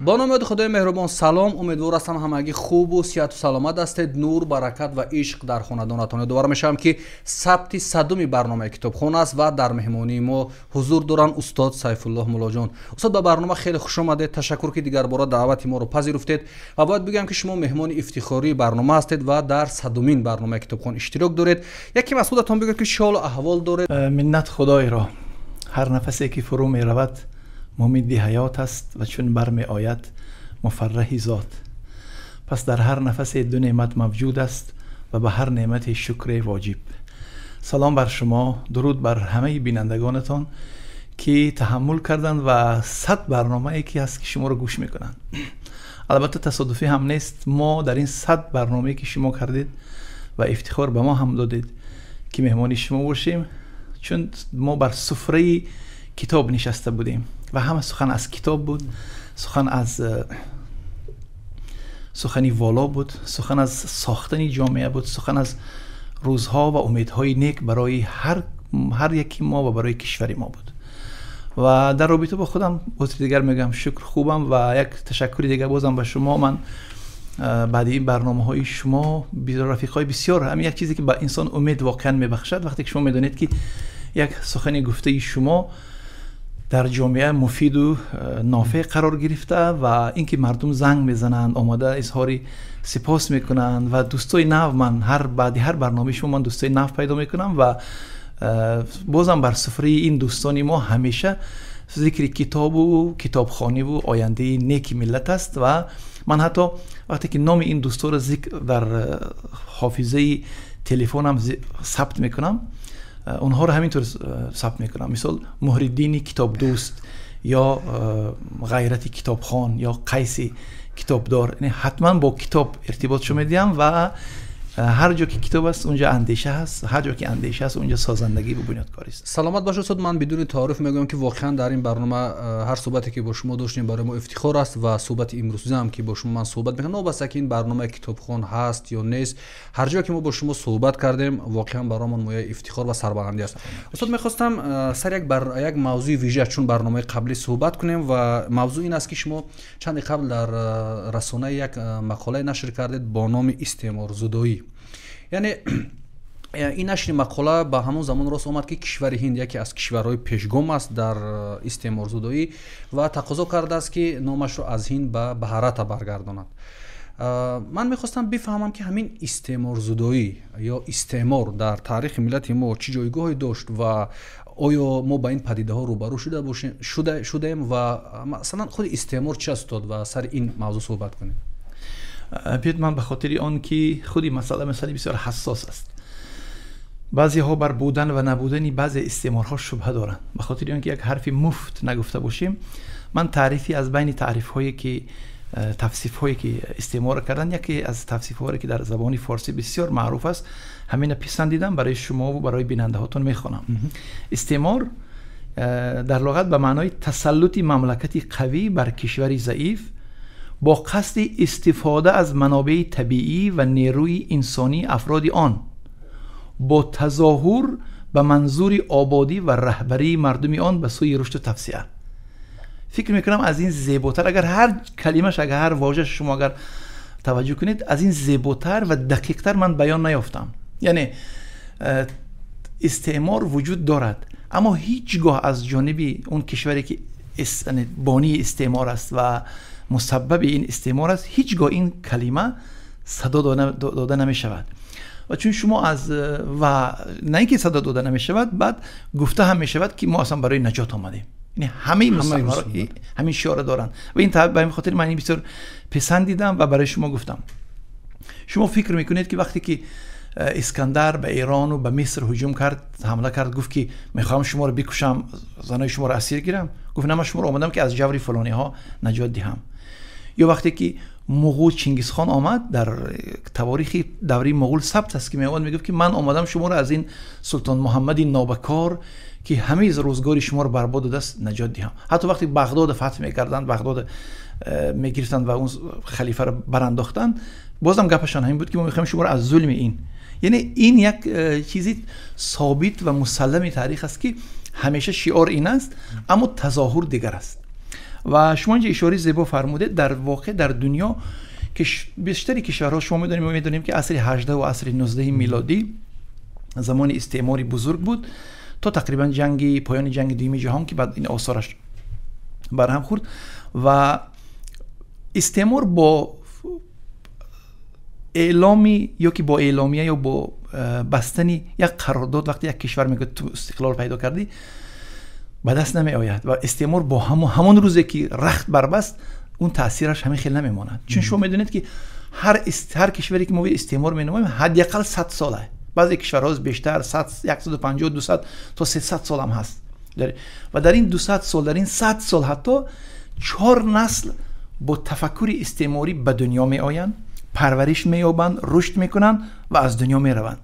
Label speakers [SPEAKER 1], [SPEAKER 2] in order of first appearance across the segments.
[SPEAKER 1] Бо номи ёди Худои меҳрубон, салом. Умедвор ҳастам, ҳамагӣ хубу сиҳату саломат ҳастед. Нур, баракат ва ишқ дар хонадонатон. Ёдовар мешавам, ки сабти 100-уми барномаи Китобхон аст ва дар меҳмонии мо ҳузур доранд устод Сайфуллоҳ Муллоҷон. Устод, ба барнома хеле хуш омадед. Ташаккур, ки дигарбора даъвати моро пазируфтед, ва бояд бигӯям, ки шумо меҳмони ифтихории барнома ҳастед ва дар 100-умин барномаи Китобхон иштирок доред. Яким аз худатон бигӯед, ки чӣ ҳолу аҳвол доред.
[SPEAKER 2] Миннат Худойро. Ҳар нафасе ки фурӯ меравад, мумиди ҳаёт аст ва чун бармеояд, муфарраҳи зот. Пас дар ҳар нафасе ду неъмат мавҷуд аст ва ба ҳар неъмате шукре воҷиб. Салом бар шумо, дуруд бар ҳамаи бинандагонатон, ки таҳаммул карданд ва 100 барномае ки ҳаст, ки шуморо гӯш мекунанд. Албатта, тасодуфӣ ҳам нест. Мо дар ин 100 барномае ки шумо кардед ва ифтихор ба мо ҳам додед, ки меҳмони шумо бошем, чун мо бар суфраи китоб нишаста будем ва ҳама сухан аз китоб буд, сухан аз сухани воло буд, сухан аз сохтани ҷомеа буд, сухан аз рӯзҳо ва умедҳои нек барои ҳар яки мо ва барои кишвари мо буд. Ва дар робита бо худам боз дигар мегӯям, шукр, хубам. Ва як ташаккури дигар бозам ба шумо. Ман баъди ин барномаҳои шумо рафиқҳои бисёр, ҳамин як чизе ки ба инсон умед воқеан мебахшад, вақте ки шумо медонед, ки як сухани гуфтаи шумо дар ҷомеа муфиду нофеъ қарор гирифта ва ин ки мардум занг мезананд, омода изҳори сипос мекунанд. Ва дӯстои нав, ман ҳар баъди ҳар барномаи шумо ман дӯстои нав пайдо мекунам ва бозам бар суфраи ин дӯстони мо ҳамеша зикри китобу китобхониву ояндаи неки миллат аст. Ва ман ҳатто вақте ки номи ин дӯстонро зикр дар ҳофизаи телефонам сабт мекунам, онҳоро ҳамин тур сабт мекунам, мисол, Муҳриддини китобдӯст ё Ғайрати китобхон ё Қайси китобдор. Ҳатман бо китоб иртиботшо медиҳам. Ва ҳар ҷо ки китоб аст, унҷа андеша ҳаст, ҳар ҷо ки андеша аст, унҷа созандагӣ ва бунёдкорӣ аст.
[SPEAKER 1] Саломат бошед, устод. Ман бидуни таориф мегӯям, ки воқеан дар ин барнома ҳар суҳбате ки бо шумо доштем, барои мо ифтихор аст ва суҳбати имрӯза ҳам ки бо шумо ман суҳбат мекунам, новобаста ки ин барномаи Китобхон ҳаст ё нест, ҳар ҷое ки мо бо шумо суҳбат кардем, воқеан баромон мояи ифтихор ва сарбаландӣ аст. Устод, мехостам сар як мавзӯи вижа, чун барномаи қаблӣ суҳбат кунем, ва мавзӯъ ин аст, ки шумо чанде қабл дар расонаи як мақолае нашр кардед бо номи «Истеъморзудоӣ». Яъне ин нашри мақола ба ҳамон замон рост омад, ки кишвари Ҳинд яке аз кишварҳои пешгом аст дар истеъморзудоӣ ва тақозо кардааст, ки номашро аз Ҳинд ба Бҳарата баргардонад. Ман мехостам бифаҳмам, ки ҳамин истеъморзудоӣ ё истеъмор дар таърихи миллати мо чӣ ҷойгоҳе дошт ва оё мо ба ин падидаҳо рӯбарӯ шудаем ва масалан худи истеъмор чи аст, устод, ва сари ин мавзӯъ суҳбат кунем.
[SPEAKER 2] Биёед, ман ба хотири он ки худи масъала масъалаи бисёр ҳассос аст, баъзеҳо бар будан ва набудани баъзе истеъморҳо шубҳа доранд, ба хотири он ки як ҳарфи муфт нагуфта бошем, ман таърифи аз байни таърифҳое ки тавсифҳое ки истеъморро карданд, яке аз тавсифҳое ки дар забони форсӣ бисёр маъруф аст, ҳамина писандидам, барои шумову барои бинандаҳотон мехонам. Истеъмор дар луғат ба маънои тасаллути мамлакати қавӣ бар кишвари заиф бо қасди истифода аз манобеи табиӣ ва нерӯи инсонии афроди он бо тазоҳур ба манзури ободӣ ва раҳбарии мардуми он ба сӯи рушду тавсеа. Фикр мекунам, аз ин зеботар, агар ҳар калимаш, агар ҳар вожаш шумо агар таваҷҷӯҳ кунед, аз ин зеботар ва дақиқтар ман баён наёфтам. Яъне истеъмор вуҷуд дорад, аммо ҳеҷ гоҳ аз ҷониби он кишваре ки бонии истеъмор аст ва мусаббаби ин истеъмор аст, ҳеҷ гоҳ ин калима садо дода намешавад. Ва чун шумо аз ва на ин ки садо дода намешавад, баъд гуфта ҳам мешавад, ки мо аслан барои наҷот омадем. Яъне ҳамаи мусалмонҳо ҳамин шиорро доранд. Ва ин ба ҳамин хотир ман ин бисёр писандидам ва барои шумо гуфтам. Шумо фикр мекунед, ки вақте ки Искандар ба Эрону ба Миср ҳуҷум кард, ҳамла кард, гуфт, ки мехоҳам шуморо бикушам, занои шуморо асир гирам? Гуфт: «На, ман шуморо омадам, ки аз ҷаври фалониҳо наҷот диҳам». Ё вақте ки муғул, Чингизхон омад, дар таворихи давраи муғул сабт аст, ки меомад, мегуфт, ки ман омадам шуморо аз ин Султон Муҳаммади нобакор, ки ҳамаи рӯзгори шуморо барбод додааст, наҷот диҳам. Ҳатто вақте Бағдода фатҳ мекарданд, Бағдода мегирифтанд ва он халифаро барандохтанд, бозам гапашон ҳамин буд, ки мо мехоҳем шуморо аз зулми ин. Яъне ин як чизи собит ва мусаллами таърих аст, ки ҳамеша шиор ин аст, аммо тазоҳур дигар аст. و شما اینجا اشاره زیبا فرموده، در واقع در دنیا بیشتری کشورها شما میدونیم که عصر 18 و عصر 19 میلادی زمان استعماری بزرگ بود تا تقریبا جنگ پایان جنگ دوم جهان که بعد این آثارش برهم خورد و استعمار با اعلامی یا که با اعلامیه یا با بستن یک قرارداد وقتی یک کشور میگه تو استقلال پیدا کردی به دست نمی آید و استعمار با همون روزی که رخت بربست اون تاثیرش همین خیلی نمیماند. چون شما میدونید که هر کشوری که ما به استعمار مینامیم حداقل 100 ساله، بعضی کشورها بیشتر 100 150 200 تا 300 سال هم هست و در این 200 سال، در این 100 سال حتی 4 نسل با تفکر استعماری به دنیا می آیند، پرورش می‌یابند، رشد میکنند و از دنیا میروند.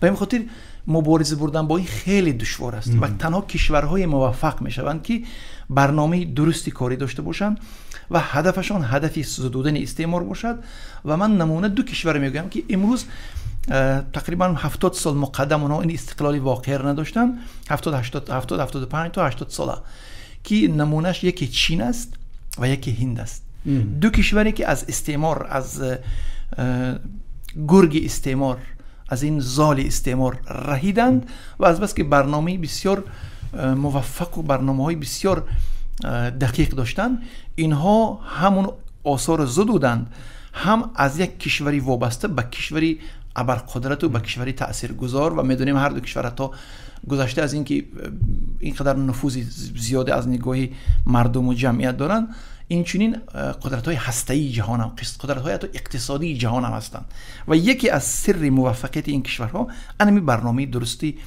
[SPEAKER 2] به این خاطر مبارزه بردن با این خیلی دشوار است و تنها کشورهای موفق میشوند که برنامه درستی کاری داشته باشند و هدفشان هدف زدودن استعمار باشد. و من نمونه دو کشور میگویم که امروز تقریبا 70 سال مقدم اونها این استقلال واقعی را نداشتند، 70 80 70 75 تا 80 ساله، که نمونهش یکی چین است و یکی هند است. دو کشوری که از استعمار، از گرگ استعمار، از این زال استعمار رهیدند و از بس که برنامه بسیار موفق و برنامه‌های بسیار دقیق داشتند، اینها همون آثار زدودند، هم از یک کشوری وابسته به کشوری ابرقدرت و به کشوری تاثیرگذار. و میدونیم هر دو کشور حتی گذشته از اینکه اینقدر نفوذ زیاده از نگاه مردم و جمعیت دارند، این چنین قدرت‌های هسته‌ای جهان هم، قدرت‌های حتی اقتصادی جهان هم هستند. و یکی از سر موفقیت این کشورها انمی برنامه درستی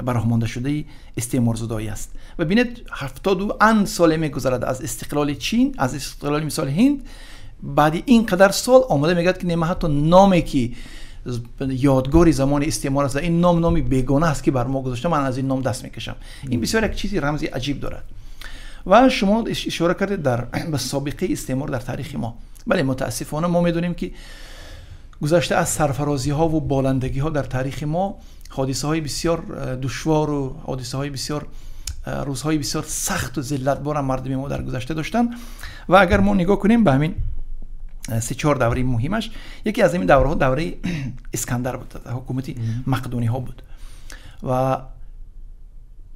[SPEAKER 2] براه مانده شده استعمار زدایی است. و ببینید 70 سال می‌گذرد از استقلال چین، از استقلال مثال هند، بعد اینقدر سال آمده میگه که نه، حتی نامی که یادگاری زمان استعمار است، این نام نامی بیگانه است که بر ما گذاشته، من از این نام دست میکشم. این بسیار یک چیزی رمزی عجیب دارد. و شما اشاره کردید در به سابقه استعمار در تاریخ ما. بله، متاسفانه ما میدونیم که گذشته از سرفرازی ها و بالندگی ها در تاریخ ما، حادثه های بسیار دشوار و حادثه های بسیار روزهای بسیار سخت و ذلتبار مردم ما در گذشته داشتن. و اگر ما نگاه کنیم به همین 3-4 دوره مهمش، یکی از این دوره ها دوره اسکندر بود، حکومت مقدونی ها بود. و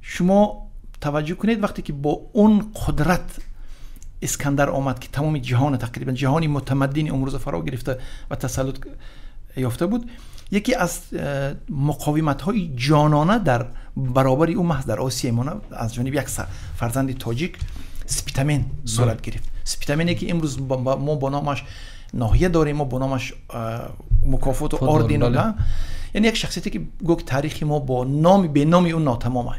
[SPEAKER 2] شما توجه کنید وقتی که با اون قدرت اسکندر آمد که تمام جهان، تقریبا جهانی متمدن امروز فرا گرفته و تسلط یافته بود، یکی از مقاومت های جانانه در برابر او محض در آسیای میانه از جانب یک فرزند تاجیک سپیتامین صورت گرفت. سپیتامینی که امروز ما با نامش ناحیه داریم، ما با نامش مکافات و آردین و یعنی یک شخصیتی که گفت تاریخ ما با نام به نام اون ناتمامه.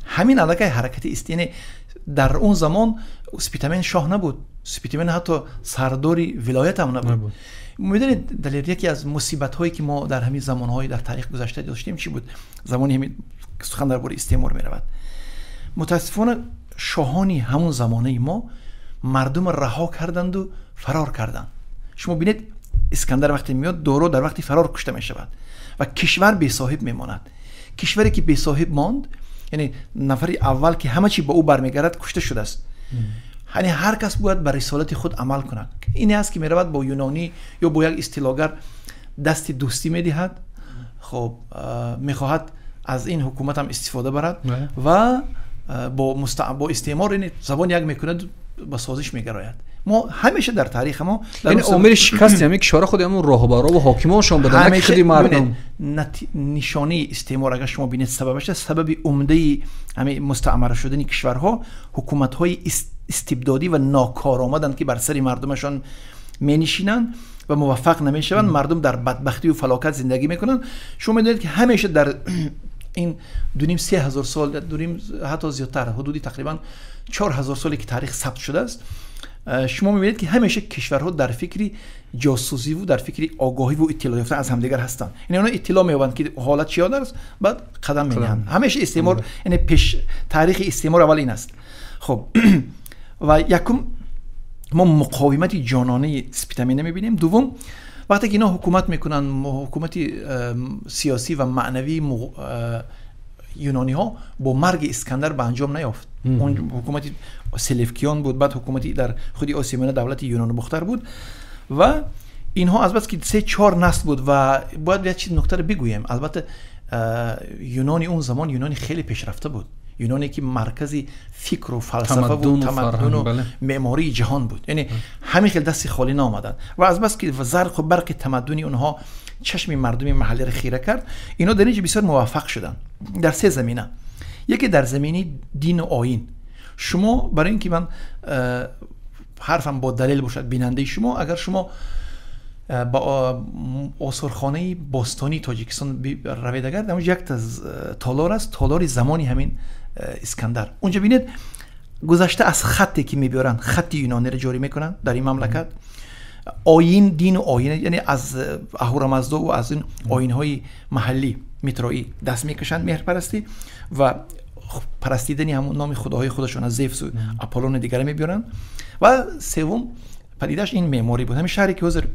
[SPEAKER 2] همین علاقه حرکت است. یعنی در اون زمان سپیتامین شاه نبود، سپیتامین حتی سرداری ولایت هم نبود. میدونید دلیل یکی از مصیبت هایی که ما در همین زمان های در تاریخ گذشته داشتیم چی بود؟ زمانی همین سخن درباره استعمار میرود. متاسفانه شاهانی همون زمانه ما مردم رها کردند و فرار کردند. شما ببینید اسکندر وقتی میاد دورو در وقتی فرار کشته می شود و کشور بی صاحب میماند. کشوری که بی صاحب ماند، یعنی نفر اول که همه چی با او برمیگرد کشته شده است. یعنی هر کس باید بر رسالت خود عمل کند. این است که میرود با یونانی یا با یک استیلاگر دست دوستی میدهد، خب میخواهد از این حکومت هم استفاده برد و با استعمار، یعنی زبان یک میکند، با سازش میگراید. ما همیشه در تاریخ ما
[SPEAKER 1] یعنی عامل شکست همین کشور خود همون راهبرا و حاکمانشان بودن، نه خودی مردم.
[SPEAKER 2] نشانه استعمار اگر شما ببینید سببش، سبب عمده همین مستعمره شدن کشورها حکومت‌های استبدادی و ناکارآمدند که بر سر مردمشان می‌نشینند و موفق نمیشوند. مردم در بدبختی و فلاکت زندگی میکنند. شما میدونید که همیشه در این 2.5-3 هزار سال، 2.5 حتی زیادتر، حدودی تقریبا 4000 سالی که تاریخ ثبت شده است، شما میبینید که همیشه کشورها در فکری جاسوسی و در فکری آگاهی و اطلاع یافتن از همدیگر هستند. یعنی اونا اطلاع می‌یابند که حالت چی است، بعد قدم می‌نهند. همیشه استعمار، یعنی پیش تاریخ استعمار اول این است. خب و یکم ما مقاومت جانانه سپیتامینه می‌بینیم. دوم، وقتی که اینا حکومت میکنن، حکومت سیاسی و معنوی юнониҳо бо марги Искандар ба анҷом наёфт. Он ҳукумати Селевкиён буд, баъд ҳукумати дар худи Осиёи Миёна давлати Юнону Бохтар буд ва инҳо аз бас ки 3-4 насл буд ва бояд як чиз нуктаро бигӯем, албатта юнони он замон юнони хеле пешрафта буд, юноне ки маркази фикру фалсафа ва тамаддуну меъмории ҷаҳон буд, яъне ҳамин хел дасти холӣ наомаданд ва аз бас ки зарқу барқи тамаддуни онҳо чашми мардуми маҳаллиро хира кард, инҳо дар инҷо бисёр муваффақ шуданд дар се замина. Яке дар замини дину оин. Шумо барои ин ки ман ҳарфам бо далел бошад бинандаи шумо, агар шумо ба осорхонаи бостонии Тоҷикистон равед, агар дар онҷо як толор аст, толори замони ҳамин Искандар, онҷо бинед гузашта аз хатте ки мебиёранд, хатти юнониро ҷорӣ мекунанд дар ин мамлакат, оин, дину оин, яъне аз Аҳурамаздо ва аз ин оинҳои маҳаллӣ митроӣ даст мекашанд, меҳрпарастӣ ва парастидани ҳамон номи худоҳои худашон аз Зевсу Аполлони дигаре мебиёранд. Ва севум падидааш ин меъморӣ буд. Ҳамин шаҳре ки ҳозир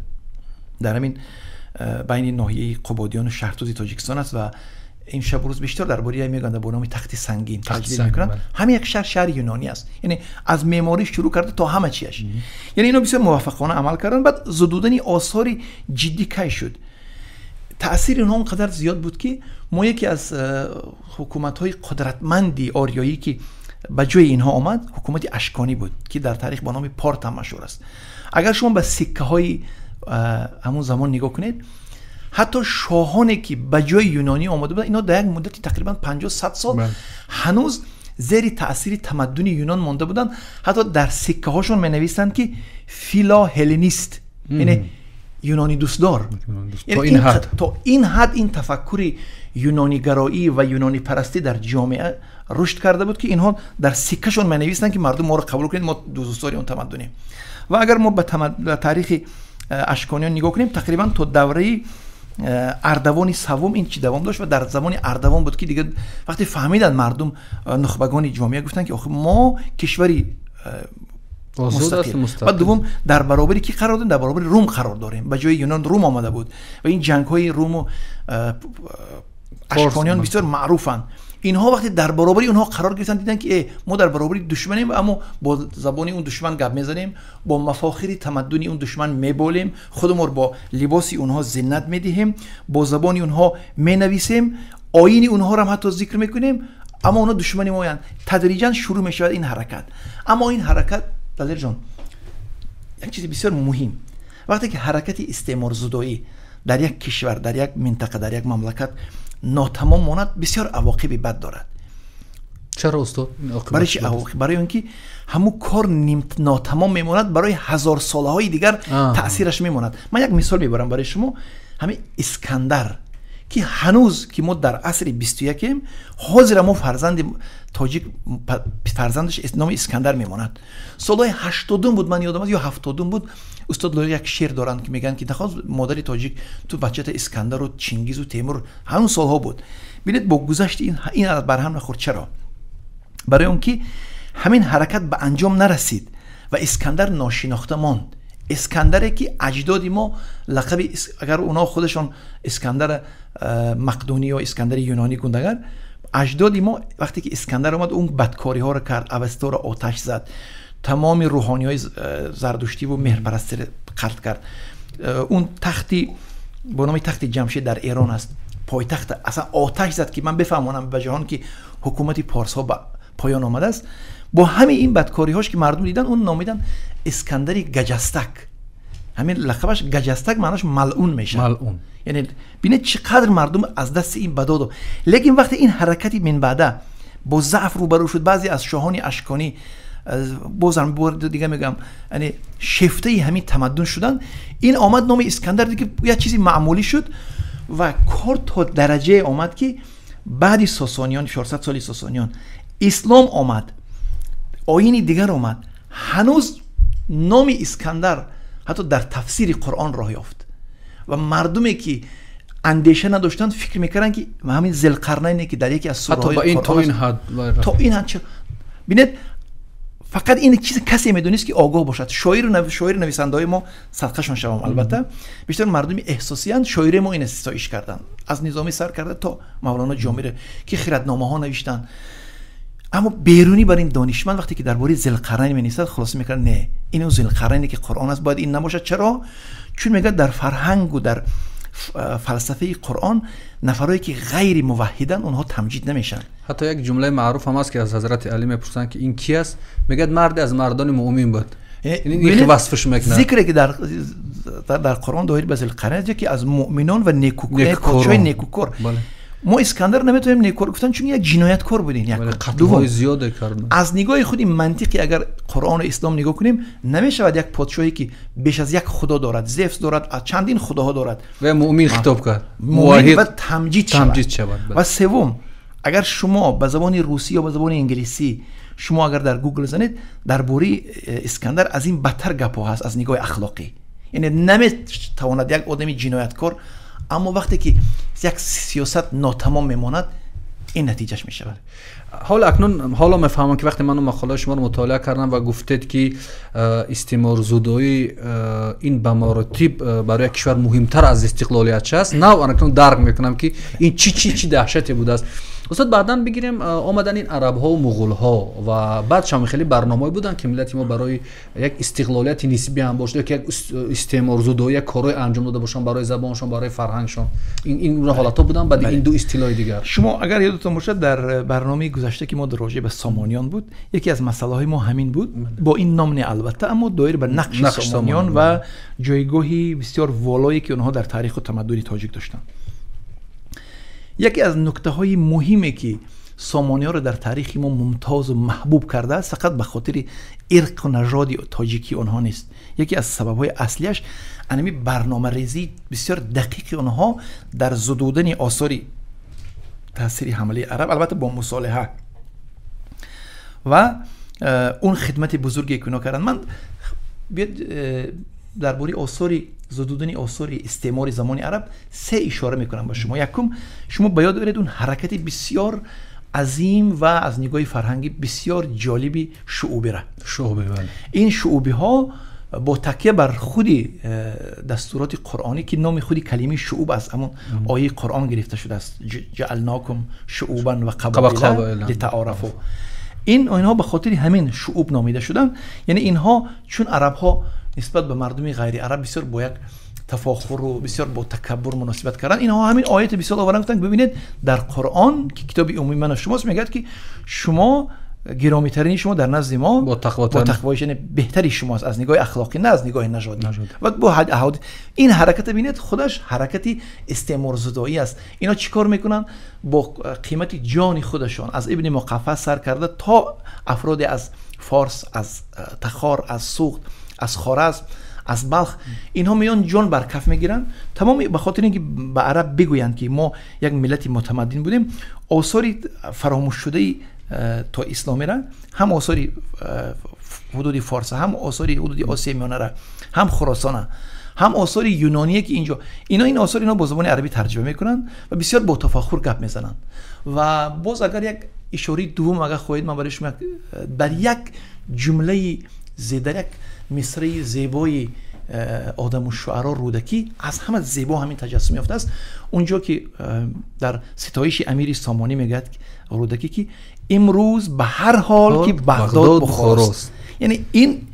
[SPEAKER 2] дар ҳамин байни ноҳияи Қубодиёну Шаҳртӯзи Тоҷикистон аст ва ин шабу рӯз бештар дар бораи мегӯянд бо номи Тахти Сангин таҷлил мекунанд, ҳамин як шаҳр шаҳри юнонӣ аст, яъне аз меъморӣ шурӯъ карда то ҳама чиаш. Яъне инҳо бисёр муваффақона амал карданд. Баъд зудудани осори ҷиддӣ кай шуд? Таъсири онҳо он қадар зиёд буд ки мо яке аз ҳукуматҳои қудратманди ориёӣ ки ба ҷои инҳо омад, ҳукумати Ашконӣ буд ки дар таърих бо номи Порт ҳам машҳур аст. Агар шумо ба сиккаҳои ҳамон замон нигоҳ кунед, ҳатто шоҳоне ки ба ҷои юнонӣ омада буданд, инҳо дар як муддати тақрибан 50-100 сол ҳанӯз зери таъсири тамаддуни юнон монда буданд. Ҳатто дар сиккаҳошон менависанд ки филоҳелленист, яъне юнони дӯстдор. То ин ҳад ин тафаккури юнонигароӣ ва юнонипарастӣ дар ҷомеа рушд карда буд ки инҳо дар сиккашон менависанд ки мардум моро қабул кунед, мо дӯстдори он тамаддунем. Ва агар мо ба таърихи Ашкониён нигоҳ кунем, тақрибан то давраи Ардавони саввум ин чи давом дошт ва дар замони Ардавон буд ки дигар вақте фаҳмиданд мардум, нухбагони ҷомеа гуфтанд ки охир мо кишвари мустақил ва дуввум дар баробари ки қарор дорем, дар баробари Рум қарор дорем. Ба ҷои Юнон Рум омада буд ва ин ҷангҳои Руму Ашкониён бисёр маъруфанд. Инҳо вақте дар баробари онҳо қарор гирифтанд, диданд ки мо дар баробари душманем, аммо бо забони он душман гап мезанем, бо мафохири тамаддуни он душман меболем, худамонро бо либоси онҳо зинат медиҳем, бо забони онҳо менависем, оини онҳоро ҳам ҳатто зикр мекунем, аммо онҳо душмани моянд. Тадриҷан шурӯъ мешавад ин ҳаракат. Аммо ин ҳаракат, Далерҷон, як чизи бисёр муҳим, вақте ки ҳаракати истеъморзудоӣ дар як кишвар, дар як минтақа, дар як мамлакат нотамом монад, бисёр авоқиби бад дорад.
[SPEAKER 1] Чаро устод?
[SPEAKER 2] Барои чи авоқиб? Барои он ки ҳамун кор нотамом мемонад, барои ҳазорсолаҳои дигар таъсираш мемонад. Ман як мисол мебарам барои шумо. Ҳамин Искандар ки ҳанӯз ки мо дар асри 21-ем, ҳозира мо фарзанди тоҷик, фарзандаш номи Искандар мемонад. Солҳои 80 буд, ман ёдам аст, ё 70 буд, устод Лоиқ як шеър доранд ки мегӯянд ки нахост модари тоҷик ту бачата Искандару Чингизу Темур, ҳамун солҳо буд. Бинед, бо гузашти ин барҳам нахӯрд. Чаро? Барои он ки ҳамин ҳаракат ба анҷом нарасид ва Искандар ношинохта монд. Искандаре ки аҷдоди мо лақаби, агар онҳо худашон Искандар Мақдунӣ ё Искандари юнонӣ гундагар, аҷдоди мо вақте ки Искандар омад, он бадкориҳоро кард, Авесторо оташ зад, тамоми рӯҳониҳои зардуштиву меҳрпарастиро қатл кард. Он тахти бо номи тахти Ҷамшед дар Эрон аст, пойтахт аслан оташ зад ки ман бифаҳмонам ба ҷаҳон ки ҳукумати порсҳо ба поён омадааст. Бо ҳамин ин бадкориҳош ки мардум дидан, он номидан Искандари Гаҷастак. Ҳамин лақабаш Гаҷастак маънош малъун мешавад. Яъне бинед чӣ қадр мардум аз дасти ин бадодо. Лекин вақте ин ҳаракати минбаъда бо заъф рӯбарӯ шуд, баъзе аз шоҳони Ашконӣ бозам бор дига мегӯям, яъне шефтаи ҳамин тамаддун шуданд, ин омад номи Искандар дига як чизи маъмулӣ шуд ва кор то дараҷае омад ки баъди Сосониён, 400 соли Сосониён, ислом омад, оини дигар омад, ҳанӯз номи Искандар ҳатто дар тафсири Қуръон роҳ ёфт ва мардуме ки андеша надоштанд фикр мекарданд ки ҳамин Зилқарнайне ки дар яке аз сураҳои
[SPEAKER 1] то ин ҳад
[SPEAKER 2] то ин ҳад. Бинед, Фақат ин чиз касе медонист, ки огоҳ бошад. Шоир, нависандаҳои мо, садқашон шавам, албатта бештар мардуми эҳсосиянд. Шоири мо ин ситоиш карданд, аз Низомӣ сар карда то Мавлоно Ҷомиро, ки хирадномаҳо навиштанд. Аммо Берунӣ бар ин донишманд вақте ки дар бораи Зулқарнайн менависад, хулоса мекунад: не, ин он Зулқарнайне ки Қуръон аст, бояд ин набошад. Чаро? Чун мегӯяд, дар фарҳанг ва дар фалсафаи Қуръон нафарое ки ғайри муваҳҳиданд, онҳо тамҷид намешаванд.
[SPEAKER 1] Ҳатто як ҷумлаи маъруф ҳам аст, ки аз Ҳазрати Алӣ мепурсанд, ки ин ки аст, мегӯяд, марде аз мардони муъмин буд. Ин васфаш мекунад.
[SPEAKER 2] Зикре ки дар Қуръон доир ба Зулқарнайн аст, ки аз муъминон ва некукор, некукор. Мо Искандар наметавонем некукор гуфтан, чун як ҷинояткор буд. Ин як
[SPEAKER 1] қатлҳои зиёде кард.
[SPEAKER 2] Аз нигоҳи худи мантиқи агар Қуръону Ислом нигоҳ кунем, намешавад як подшоҳе ки беш аз як худо дорад, Зевс дорад, чандин худоҳо дорад,
[SPEAKER 1] ва муъмин хитоб кард,
[SPEAKER 2] муъмин ва тамҷид шавад. Ва севум, агар шумо ба забони русӣ ё ба забони англисӣ, шумо агар дар Гугл занед, дар бораи Искандар аз ин бадтар гапҳо ҳаст аз нигоҳи ахлоқӣ. Яъне наметавонад як одами ҷинояткор. Аммо вақте ки як сиёсат нотамом мемонад, ин натиҷаш мешавад.
[SPEAKER 1] Ҳоло акнун ҳоло мефаҳмам, ки вақте ман мақолаи шуморо мутолиа кардам ва гуфтед, ки истеъморзудоӣ ин ба маротиб барои як кишвар муҳимтар аз истиқлолият аст, нав акнун дарк мекунам, ки ин чӣ чӣ чӣ даҳшате будааст. Устод, баъдан бигирем, омадан ин арабҳо ва муғулҳо ва баъд шам хеле барномаҳое буданд, ки миллати мо барои як истиқлолияти нисбӣ ҳам бошад, ё ки як истеъморзудоӣ, як корҳое анҷом дода бошанд барои забоншон, барои фарҳангшон. Ин ҳолатҳо буданд. Баъд ин ду истилоҳи дигар.
[SPEAKER 2] Шумо агар ёдатон бошад, дар барномаи гузашта, ки мо дар роҷеъ ба Сомониён буд, яке аз масъалаҳои мо ҳамин буд, бо ин ном не албатта, аммо доир ба нақши Сомониён ва ҷойгоҳи бисёр волое ки онҳо дар таъриху тамаддуни тоҷик доштанд. Яке аз нуктаҳои муҳиме, ки Сомониёнро дар таърихи мо мумтозу маҳбуб кардааст, фақат ба хотири ирқу нажоди тоҷикии онҳо нест. Яке аз сабабҳои аслияш анами барномарезии бисёр дақиқи онҳо дар зудудани осори таъсири ҳамлаи араб, албатта бо мусолиҳа, ва он хидмати бузурге ки онҳо карданд. Ман биёд дар бораи осори зудудани осори истеъмори замони араб се ишора мекунам ба шумо. Якум, шумо ба ёд доред он ҳаракати бисёр азим ва аз нигоҳи фарҳангӣ бисёр ҷолиби шуъубира.
[SPEAKER 1] Шуъуби, бале.
[SPEAKER 2] Ин шуъубиҳо бо такя бар худи дастуроти қуръонӣ, ки номи худи калимаи шуъуб аз ҳамон ояи Қуръон гирифта шудааст, ҷаалнокум шуъубан ва қабоила литаорафу, ин инҳо ба хотири ҳамин шуъуб номида шуданд. Яъне инҳо чун арабҳо нисбат ба мардуми ғайриараб бисёр бо як тафохуру бисёр бо такаббур муносибат карданд, инҳо ҳамин ояти бисёр овардан, гуфтанд: бибинед, дар Қуръон, ки китоби умумии ман ва шумост, мегӯяд, ки шумо гиромитарини шумо дар назди мо
[SPEAKER 1] бо
[SPEAKER 2] тақвои, яъне беҳтари шумо аст аз нигоҳи ахлоқӣ, на аз нигоҳи нажодӣ. Ва бо ин ҳаракат, бинед, худаш ҳаракати истеъморзудоӣ аст. Ино чӣ кор мекунанд? Бо қимати ҷони худашон, аз Ибни Муқаффа сар карда то афроде аз Форс, аз Тахор, аз Суғд, аз Хоразм, аз Балх, инҳо меён ҷон бар каф мегиранд, тамоми ба хотири ин ки ба араб бигӯянд, ки мо як миллати мутамаддин будем. Осори фаромӯшшудаи то исломира, ҳам осори ҳудуди Форса, ҳам осори ҳудуди Осиёи Миёнара, ҳам Хуросона, ҳам осори юноние, ки инҷо ино ин осор ино бо забони арабӣ тарҷума мекунанд ва бисёр бо тафахур гап мезананд. Ва боз агар як ишораи дуввум агар хоҳед, ман барои шумо дар як ҷумлаи, дар як мисраи зебои одаму шуаро Рӯдакӣ аз ҳама зебо ҳамин таҷассум ёфтааст. Унҷо ки дар ситоиши амири Сомонӣ мегӯяд Рӯдакӣ, ки имрӯз ба ҳар ҳол ки Бағдод Бухорост. Яъне ин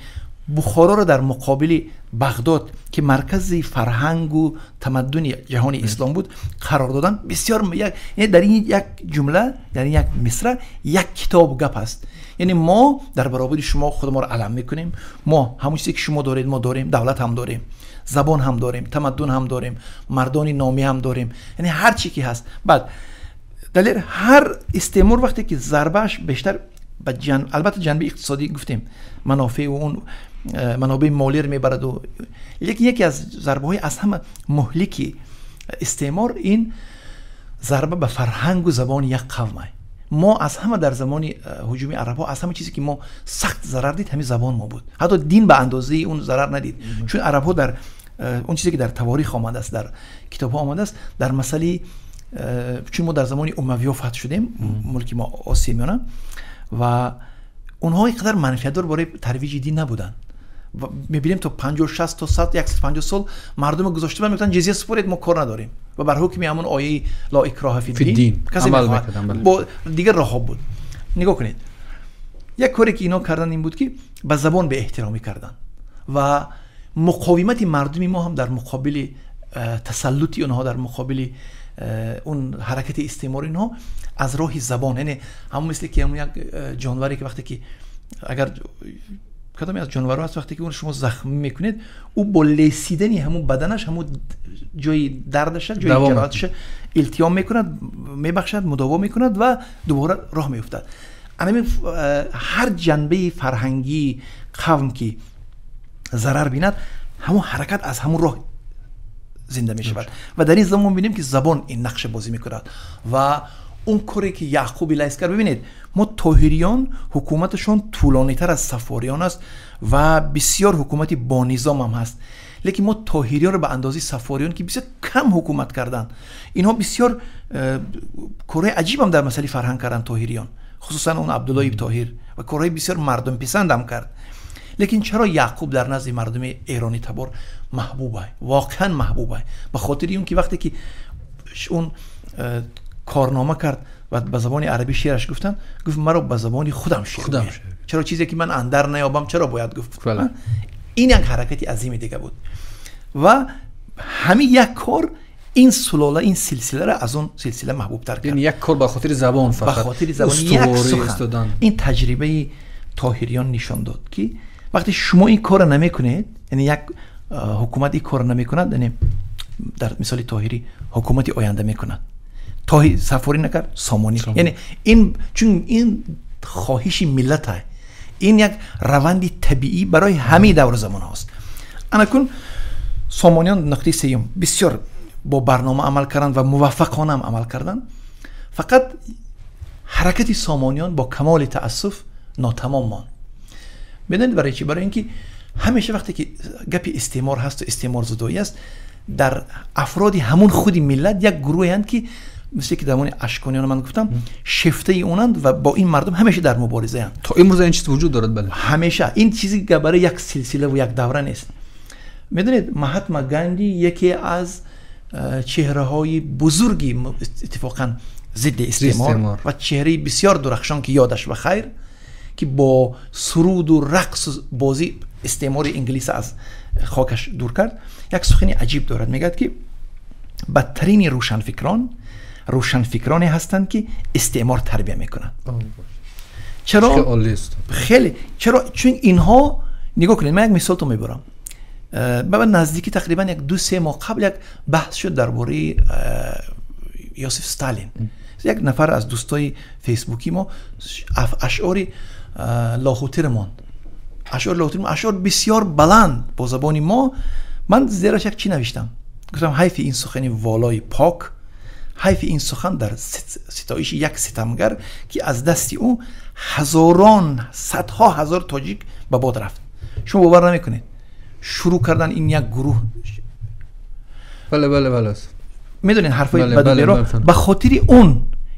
[SPEAKER 2] Бухороро дар муқобили Бағдод, ки маркази фарҳангу тамаддуни ҷаҳони ислом буд, қарор додан бисёр, яъне дар ин як ҷумла, дар ин як мисра як китоб гап аст. Яъне мо дар баробари шумо худаморо алам мекунем, мо ҳамон чизе ки шумо доред мо дорем, давлат ҳам дорем, забон ҳам дорем, тамаддун ҳам дорем, мардони номӣ ҳам дорем, яъне ҳар чи ки ҳаст. Баъд далер, ҳар истеъмор вақте ки зарбааш бештар ба албатта ҷанби иқтисодӣ гуфтем, манофеъ он манобеи молиро мебарад, лекин яке аз зарбаҳои аз ҳама муҳлики истеъмор ин зарба ба фарҳангу забони як қавм. Мо аз ҳама дар замони ҳуҷуми арабҳо аз ҳама чизе ки мо сахт зарар дид, ҳамин забон мо буд. Ҳатто дин ба андозаи он зарар надид, чун арабҳо дар он чизе ки дар таворих омадааст, дар китобҳо омадааст, дар масъалаи, чун мо дар замони умавиё фатҳ шудем, мулки мо Осиёи Миёна, ва Онҳо инқадар манфиатдор барои тарвиҷи дин набуданд. Мебинем то 50, 60 то 100, 150 сол мардум гузошта буданд, мегуфтанд ҷизя супоред, мо кор надорем. Ва бар ҳукми ҳамон ояи ла икроҳа фид-дин касе мехоҳад бо дигар роҳҳо буд. Нигоҳ кунед, як коре ки инҳо карданд ин буд ки ба забон беэҳтиромӣ карданд ва муқовимати мардуми мо ҳам дар муқобили тасаллути онҳо, дар муқобили он ҳаракати истеъмори инҳо аз роҳи забон, яъне ҳамон мисли ки ҳамон як ҷонваре ки вақте ки агар кадоме аз ҷонварҳо ҳаст, вақте ки онро шумо захмӣ мекунед, ӯ бо лесидани ҳамон баданаш ҳамон ҷои дардаша, ҷои ҷароҳаташа илтиём мекунад, мебахшад, мудово мекунад ва дубора роҳ меафтад. Ҳамин ҳар ҷанбаи фарҳангии қавм ки зарар бинад, ҳамон ҳаракат аз ҳамон роҳ зинда мешавад. Ва дар ин замон мебинем ки забон ин нақш бозӣ мекунад ва он коре ки Яъқуби Лайс кард, бибинед, мо Тоҳириён ҳукуматашон тӯлонитар аз Саффориён аст ва бисёр ҳукумати бонизом ҳам ҳаст, лекин мо Тоҳириёнро ба андозаи Саффориён ки бисёр кам ҳукумат карданд, инҳо бисёр корҳои аҷиб ҳам дар масъалаи фарҳанг карданд Тоҳириён, хусусан он Абдуллои Тоҳир ва корҳои бисёр мардумписанд ҳам кард. Лекин чаро Яъқуб дар назди мардуми эронӣ табор маҳбуб аст, воқеан маҳбуб аст? Ба хотири он ки вақте ки он корнома кард ва ба забони арабӣ шеъраш гуфтанд, гуфт маро ба забони худам шеър гӯед, чаро чизе ки ман андар наёбам чаро бояд гуфт? Ин як ҳаракати азими дига буд ва ҳамин як кор ин сулола, ин силсиларо аз он силсила маҳбубтар кард.
[SPEAKER 1] Як кор ба хотири забон, фақат
[SPEAKER 2] ба хотири забон, як сухан. Ин таҷрибаи Тоҳириён нишон дод ки вақте шумо ин корро намекунед, яъне як ҳукумат ин корро намекунад, яъне дар мисоли Тоҳирӣ ҳукумати оянда мекунад, Тоҳир Саффорӣ накард, Сомонӣ. Яъне ин чун ин хоҳиши миллат аст, ин як раванди табиӣ барои ҳамаи давру замонҳост. Анакун Сомониён нуқтаи сеюм бисёр бо барнома амал карданд ва муваффақона ҳам амал карданд. Фақат ҳаракати Сомониён бо камоли таассуф нотамом монд. Медонед барои чӣ? Барои ин ки ҳамеша вақте ки гапи истеъмор ҳаст ва истеъморзудоӣ аст, дар афроди ҳамон худи миллат як гурӯҳеанд ки мисли ки дар замони Ашкониён ман гуфтам, шефтаи онанд ва бо ин мардум ҳамеша дар муборизаанд.
[SPEAKER 1] То имрӯз ин чиз вуҷуд дорад? Бале,
[SPEAKER 2] ҳамеша. Ин чизе барои як силсила ва як давра нест. Медонед, Маҳатма Ганди яке аз чеҳраҳои бузурги иттифоқан зидди истеъмор ва чеҳраи бисёр дурахшон ки ёдаш ба хайр, ки бо суруду рақсу бозӣ истеъмори инглис аз хокаш дур кард, як сухани аҷиб дорад. Мегӯяд ки бадтарини рӯшанфикрон рӯшанфикроне ҳастанд ки истеъмор тарбия мекунанд. Чаро? Хеле. Чаро? Чун инҳо, нигоҳ кунед, ман як мисолто мебарам. Ба наздикӣ тақрибан як 2-3 моҳ қабл як баҳс шуд дар бораи Йосиф Сталин. Як нафар аз дӯстои фейсбуки мо ашъори Лоҳутиро монд. Ашъори Лоҳутир, ашъор бисёр баланд бо забони мо. Ман зераш як чӣ навиштам? Гуфтам ҳайфи ин сухани волои пок, ҳайфи ин сухан дар ситоиши як ситамгар ки аз дасти ӯ ҳазорон, садҳо ҳазор тоҷик ба бод рафт. Шумо бовар намекунед. Шурӯъ кардан ин як гурӯҳ.
[SPEAKER 1] Бале, бале, бале.
[SPEAKER 2] Медонед ҳарфҳои бадуберо ба хотири он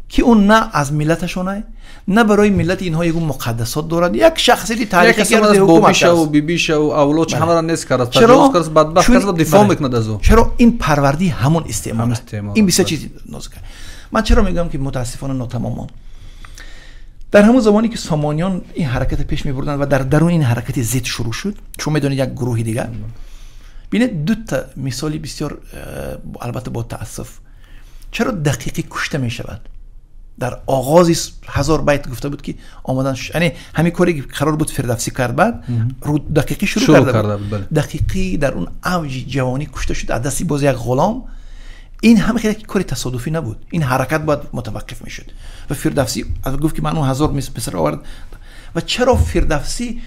[SPEAKER 2] ки он на аз миллаташон аст, на барои миллати инҳо ягон муқаддасот дорад, як шахсияти таърихӣ
[SPEAKER 1] ки бобишаву бибишаву авлодш ҳамаро нест кард, таҷовуз кард, бадбахт кард ва дифоъ мекунад аз ӯ.
[SPEAKER 2] Чаро ин парвардии ҳамон истеъмор аст? Ин бисёр чизи нозук аст. Ман чаро мегӯям ки мутаассифона нотамом монд? Дар ҳамон замоне ки Сомониён ин ҳаракатро пеш мебурданд ва дар дарун ин ҳаракати зид шурӯъ шуд, шумо медонед як гурӯҳи дигар. Бинед, дута мисоли бисёр албатта бо таассуф. Чаро Дақиқӣ кушта мешавад? Дар оғози 1000 байт гуфта буд ки омадан, яъне ҳамин коре ки қарор буд Фирдавсӣ кард, баъд Дақиқӣ шурӯъ карда буд. Дақиқӣ дар он авҷи ҷавонӣ кушта шуд аз дасти боз як ғулом. Ин ҳама хеле кори тасодуфӣ набуд, ин ҳаракат бояд мутаваққиф мешуд. Ва Фирдавсӣ гуфт ки ман он 1000 миср овард. Ва чаро Фирдавсӣ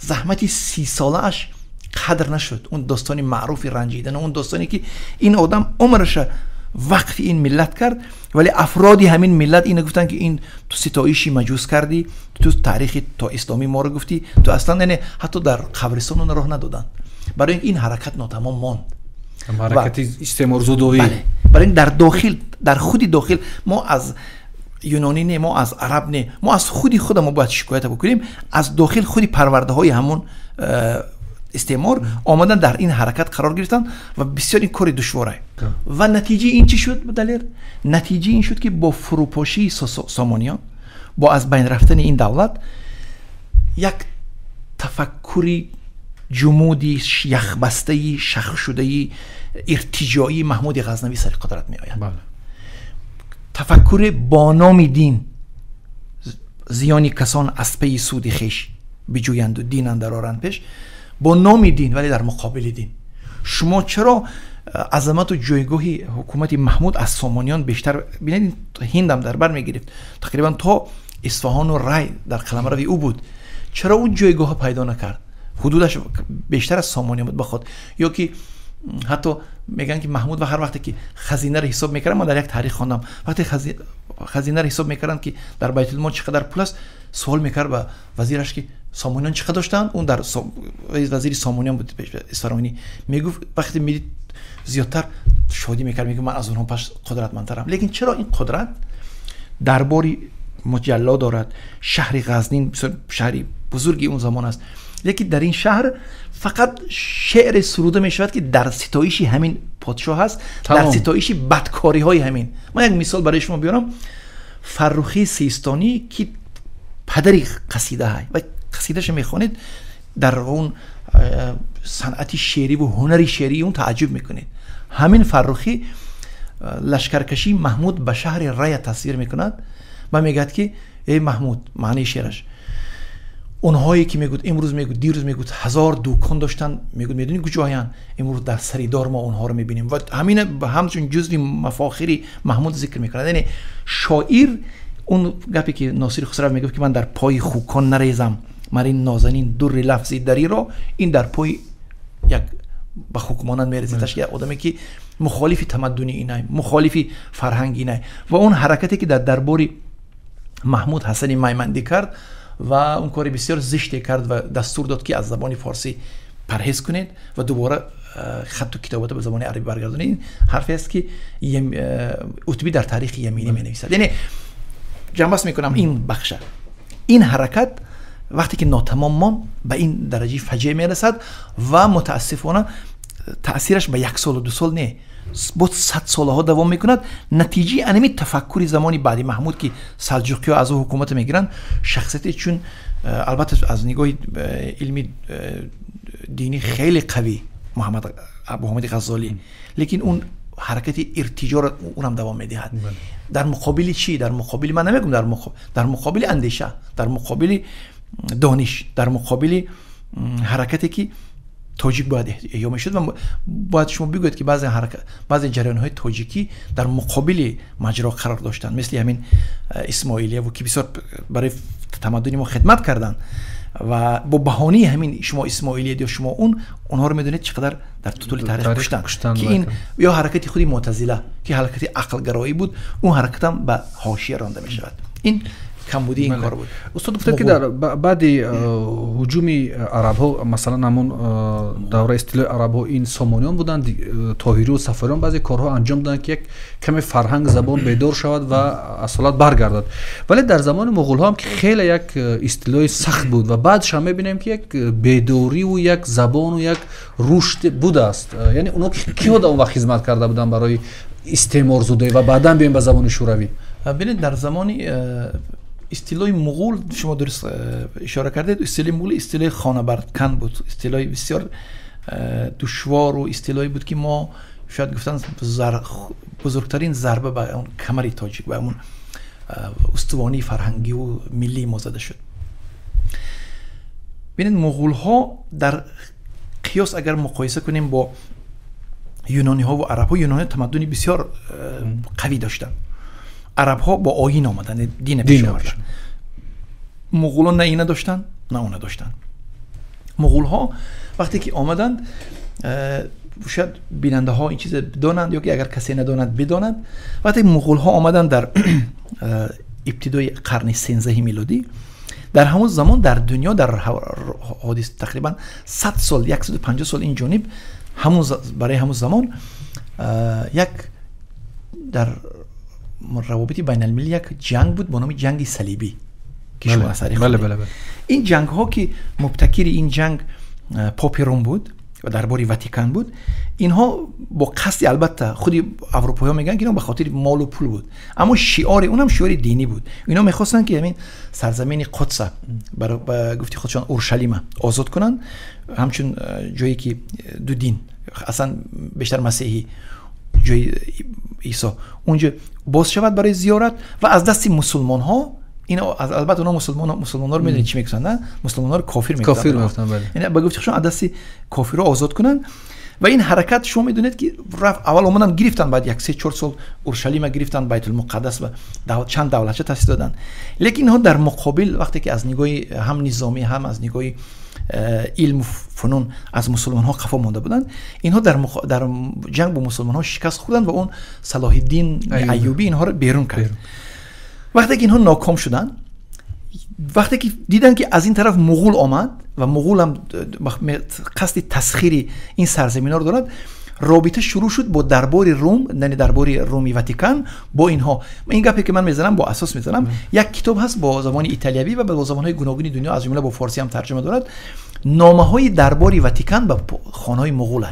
[SPEAKER 2] заҳмати 30 солааш қадр нашуд? Он достони маъруфи ранҷидан, он достоне ки ин одам умраша вақфи ин миллат кард, вале афроди ҳамин миллат ина гуфтанд ки ин ту ситоиши маҷус кардӣ, ту таърихи то исломии моро гуфтӣ, ту аслан, яъне ҳатто дар қабристон онро роҳ надоданд. Барои ин ҳаракат нотамом монд.
[SPEAKER 1] Ҳаракати истеъморзудоӣ.
[SPEAKER 2] Бале, барои ин дар дохил, дар худи дохил мо аз юнонӣ не, мо аз араб не, мо аз худи худ мо бояд шикоят бикунем. Аз дохил худи парвардаҳои ҳамон истеъмор омадан, дар ин ҳаракат қарор гирифтанд ва бисёр ин кори душворе. Ва натиҷаи ин чӣ шуд, Далер? Натиҷаи ин шуд, ки бо фурӯпошии Сомониён, бо аз байн рафтани ин давлат, як тафаккури ҷумуди, яхбастаи, шахшудаи иртиҷоии Маҳмуди Ғазнавӣ сари қудрат меояд. Тафаккури бо номи дин, зиёни касон аз паи суди хеш биҷӯянду дин андар оранд пеш, бо номи дин, вале дар муқобили дин. Шумо чаро азамату ҷойгоҳи ҳукумати Маҳмуд аз Сомониён бештар бинед? Ҳиндам дар бар мегирифт, тақрибан то Исфаҳону Рай дар қаламрави ӯ буд. Чаро ӯ ҷойгоҳа пайдо накард? Ҳудудаш бештар аз Сомониён буд ба худ. Ё ки ҳатто мегӯянд, ки Маҳмуд ва ҳар вақте ки хазинаро ҳисоб мекарданд, ман дар як таърих хондам, вақте хазинаро ҳисоб мекарданд, ки дар Байтулмол чӣ қадар пул аст, суол мекард ба вазираш, ки Сомониён чӣ қадар доштанд. Он дар вазири Сомониён буд, Исфароинӣ. Мегуфт, вақте медид зиёдтар, шодӣ мекард, мегуфт: «Ман аз онҳо пас қудратмандтарам». Лекин чаро ин қудрат дарбори муҷалло дорад? Шаҳри Ғазнин бисёр шаҳри бузурги он замон аст, лекин дар ин шаҳр фақат шеъре суруда мешавад, ки дар ситоиши ҳамин подшоҳ аст, дар ситоиши бадкориҳои ҳамин. Ман як мисол барои шумо биёрам. Фаррухии Систонӣ, ки падари қасидаҳай ва қасидаша мехонед, дар он санъати шеъриву ҳунари шеърии он тааҷҷуб мекунед. Ҳамин Фаррухӣ лашкаркашии Маҳмуд ба шаҳри Рая тасвир мекунад ва мегӯяд, ки эй Маҳмуд, маънии шеъраш, онҳое ки, мегӯд, имрӯз, мегӯд, дирӯз, мегӯд, 1000 дукон доштанд, мегӯд, медонӣ куҷоянд имрӯз? Дар сари дор мо онҳоро мебинем. Ва ҳамина ҳамчун ҷузви мафохири Маҳмуд зикр мекунад. Яъне шоир, он гапе ки Носири Хусрав мегуфт, ки ман дар пои хукон нарезам мар ин нозанин дурри лафзи дариро, ин дар пои як ба хукмонанд мерезад, як одаме ки мухолифи тамаддуни инай, мухолифи фарҳанги инай. Ва он ҳаракате ки дар дарбори Маҳмуд Ҳасани Маймандӣ кард ва он кори бисёр зиште кард ва дастур дод, ки аз забони форсӣ парҳез кунед ва дубора хатту китобата ба забони арабӣ баргардонед, ин ҳарфе аст, ки Утбӣ дар Таърихи Яминӣ менависад. Яъне ҷамъбаст мекунам ин бахша: ин ҳаракат вақте ки нотамом монд, ба ин дараҷаи фаҷеъ мерасад ва мутаассифона таъсираш ба як солу 2 сол не, боз садсолаҳо давом мекунад. Натиҷаи анами тафаккури замони баъди Маҳмуд, ки салҷуқиҳо аз ӯ ҳукумата мегиранд, шахсияте чун албатта аз нигоҳи илми динӣ хеле қавӣ Муҳаммад Абуҳомиди Ғаззолӣ, лекин он ҳаракати иртиҷоро унам давом медиҳад. Дар муқобили чӣ? Дар муқобили, ман намегӯм, дар муқобили андеша, дар муқобили дониш, дар муқобили ҳаракате ки тоҷик бояд эҳё мешуд. Ва бояд шумо бигӯед, ки баъзе ҳарака, баъзе ҷараёнҳои тоҷикӣ дар муқобили маҷро қарор доштанд, мисли ҳамин исмоилияву, ки бисёр барои тамаддуни мо хидмат карданд ва бо баҳонаи ҳамин шумо исмоилият ё шумо он, онҳоро медонед, чӣ қадар дар тӯли таърих куштанд, ки ин ё ҳаракати худи муътазила, ки ҳаракати ақлгароӣ буд, он ҳаракатам ба ҳошия ронда мешавад. Ин камбудии ин кор буд.
[SPEAKER 1] Устод, гуфтед, ки дар баъди ҳуҷуми арабҳо, масалан, ҳамон давраи истилои арабҳо, ин Сомониён буданд, Тоҳирию Сафариён баъзе корҳо анҷом доданд, ки як каме фарҳанг, забон бедор шавад ва асолат баргардад. Вале дар замони муғулҳо ҳам, ки хеле як истилои сахт буд, ва баъдшам мебинем, ки як бедориву як забону як рушд будааст. Яъне оно киҳо дар он вақт хизмат карда буданд барои истеъморзудаӣ? Ва баъдан биёем ба замони Шӯравӣ.
[SPEAKER 2] Бинед, дар замони истилои муғул, шумо дуруст ишора кардед, истилои муғул истилои хонабаркан буд, истилои бисёр душвору истилое буд, ки мо шояд гуфтан бузургтарин зарба ба он камари тоҷик, ба он устувонии фарҳангиву миллии мо зада шуд. Бинед, муғулҳо дар қиёс, агар муқоиса кунем бо юнониҳо ва арабҳо, юнониҳо тамаддуни бисёр қавӣ доштанд, арабҳо бо оин омаданд, дина пеш оварданд. Муғулҳо на ина доштанд, на она доштанд. Муғулҳо вақте ки омаданд, шояд бинандаҳо ин чиза бидонанд ё ки агар касе надонад, бидонад, вақте муғулҳо омаданд дар ибтидои қарни 13-и милодӣ, дар ҳамон замон дар дунё дар ҳодис тақрибан 100 сол, 150 сол ин ҷониб, ҳамон барои ҳамон замон як дар равобити байналмилалӣ як ҷанг буд бо номи ҷанги салибӣ, ки шумо аз таърих
[SPEAKER 1] бале.
[SPEAKER 2] Ин ҷангҳо, ки мубтакири ин ҷанг попи Рум буд ва дарбори Ватикан буд, инҳо бо қасди, албатта худи аврупоиҳо мегӯянд, ки инҳо ба хотири молу пул буд, аммо шиори унам шиори динӣ буд. Инҳо мехостанд, ки ҳамин сарзамини Қудса, ба гуфти худшон Уршалима, озод кунанд, ҳамчун ҷое ки ду дин, аслан бештар масеҳӣ, ҷои Исо унҷо боз шавад барои зиёрат ва аз дасти мусулмонҳо. Ин албатта онҳо мусулмонҳоро, медонед, чӣ мегуфтанд, на? Мусулмонҳоро кофир
[SPEAKER 1] Кофир мегуфтанд, бале.
[SPEAKER 2] Яъне ба гуфти худшон аз дасти кофирҳо озод кунанд. Ва ин ҳаракат, шумо медонед, ки рафт, аввал омаданд, гирифтанд, баъд як 3-4 сол Уршалима гирифтанд, Байтулмуқаддас ва чанд давлатча таъсис доданд. Лекин инҳо дар муқобил, вақте ки аз нигоҳи ҳам низомӣ, ҳам аз нигоҳи илму фунун аз мусулмонҳо қафо монда буданд, инҳо дар ҷанг бо мусулмонҳо шикаст хӯрданд ва он Салоҳиддин Аюбӣ инҳоро берун кард. Вақте ки инҳо ноком шуданд, вақте ки диданд, ки аз ин тараф муғул омад ва муғул ҳам қасди тасхири ин сарзаминҳоро дорад, робита шурӯъ шуд бо дарбори Рум, яъне дарбори Руми Ватикан бо инҳо. Ин гапе ки ман мезанам, бо асос мезанам. Як китоб ҳаст бо забони италиявӣ ва бо забонҳои гуногуни дунё, аз ҷумла бо форсӣ ҳам тарҷума дорад, номаҳои дарбори Ватикан ба хонҳои муғул.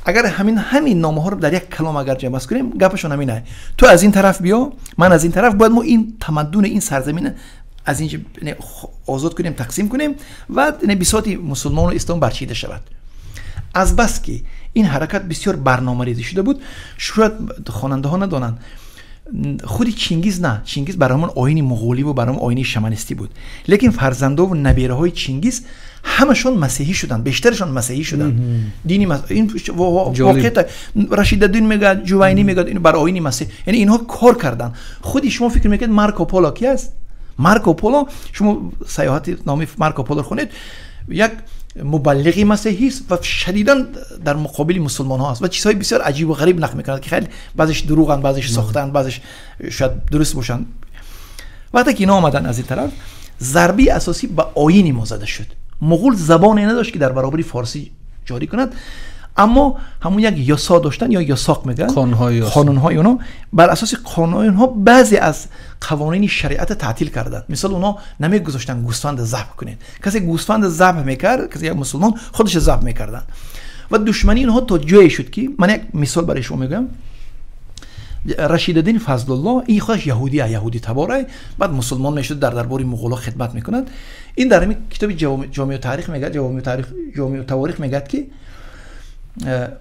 [SPEAKER 2] Агар ҳамин номаҳоро дар як калом агар ҷамъбаст кунем, гапашон ҳамин аст: ту аз ин тараф биё, ман аз ин тараф, бояд мо ин тамаддуни ин сарзамин аз инҷа озод кунем, тақсим кунем ва бисоти мусулмону ислом барчида шавад. Аз бас ки ин ҳаракат бисёр барномарезӣ шуда буд, шояд хонандаҳо надонанд, худи Чингиз на, Чингиз бар ҳамон оини муғулӣ бар ҳамон оини шаманистӣ буд, лекин фарзандову набераҳои Чингиз ҳамашон масеҳӣ шуданд, бештарашон масеҳӣ шуданд. Дини ин воқеият Рашидаддин мегӯяд, Ҷувайнӣ мегӯяд, ин бар оини масеҳ, яъне инҳо кор карданд. Худи шумо фикр мекунед, Марко Поло ки аст? Марко Поло, шумо саёҳати номи Марко Поло хонед, як мубаллиғи масеҳист ва шадидан дар муқобили мусулмонҳо аст ва чизҳои бисёр аҷибу ғариб нақл мекунад, ки хеле баъзеш дурӯғанд, баъзеш сохтаанд, баъзеш шояд дуруст бошанд. Вақте ки ино омаданд аз ин тараф, зарбаи асосӣ ба оини мо зада шуд. Муғул забоне надошт, ки дар баробари форсӣ ҷорӣ кунад, аммо ҳамон як ёсо доштан ё ёсоқ мегӯянд, қонунҳои онҳо. Бар асоси қонунҳои онҳо баъзе аз қавонини шариата таътил карданд. Мисол, онҳо намегузоштанд гӯсфанда забҳ кунед. Касе гӯсфанда забҳ мекард, касе як мусулмон, худаш забҳ мекарданд. Ва душмании онҳо то ҷое шуд, ки ман як мисол барои шумо мегӯям. Рашидаддин Фазлулло, ин худаш яҳудия, яҳуди табора, баъд мусулмон мешуд, дар дарбори муғулҳо хидмат мекунад. Ин дар ҳамин китоби Ҷомеу таърих мегӯяд, Ҷомеу таърих, Ҷомеу таворих мегӯяд, ки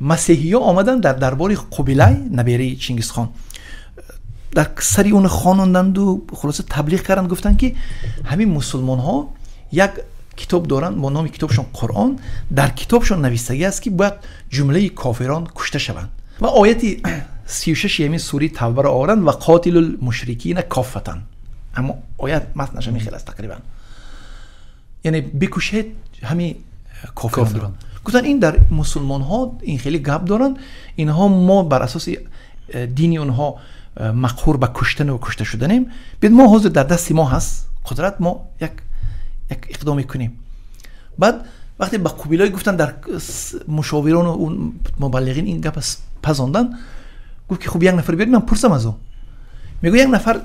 [SPEAKER 2] масеҳиё омаданд дар дарбори Қубилай, набераи Чингизхон, дар сари он хононданду хулоса таблиғ карданд, гуфтанд, ки ҳамин мусулмонҳо як китоб доранд бо номи китобшон Қуръон, дар китобшон навистагӣ аст, ки бояд ҷумлаи кофирон кушта шаванд, ва ояти 36-и ҳамин сураи Тавбаро оваранд: «Ва қотилул мушрикина коффатан». Аммо оят матнаш ҳамин хел аст тақрибан, яъне бикушед ҳамин кофирон. Гуфтанд, ин дар мусулмонҳо ин хеле гап доранд, инҳо мо бар асоси дини онҳо мақҳур ба куштану кушта шуданем. Биёд, мо ҳозир дар дасти мо ҳаст қудрат, мо як иқдоме кунем. Баъд вақте ба Қубилой гуфтанд, дар мушовирону мубаллиғин ин гапа пазонданд, гуфт, ки хуб, як нафар биёд, ман пурсам аз ӯ. Мегӯ, як нафар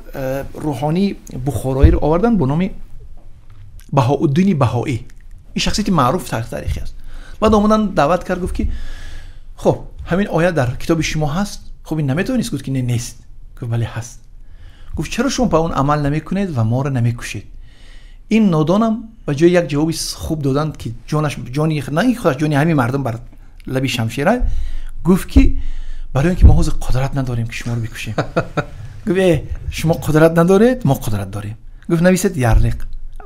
[SPEAKER 2] рӯҳонии бухороиро оварданд бо номи Баҳоуддини Баҳоӣ. Ин шахсияти маъруф таърихӣ аст. Баъд омадан, даъват кард, гуфт, ки хуб, ҳамин оят дар китоби шумо ҳаст? Хуб, ин наметавонист гуфт, ки не, нест. Гуфт: «Бале, ҳаст». Гуфт: «Чаро шумо ба он амал намекунед ва моро намекушед?» Ин нодонам ба ҷои як ҷавоби хуб доданд, ки ҷонаш, ҷони на ин худаш, ҷони ҳамин мардум бар лаби шамшера, гуфт, ки барои он ки мо ҳозир қудрат надорем, ки шуморо бикушем. Гуфт: «Э, шумо қудрат надоред, мо қудрат дорем». Гуфт: «Нависед ярлиқ».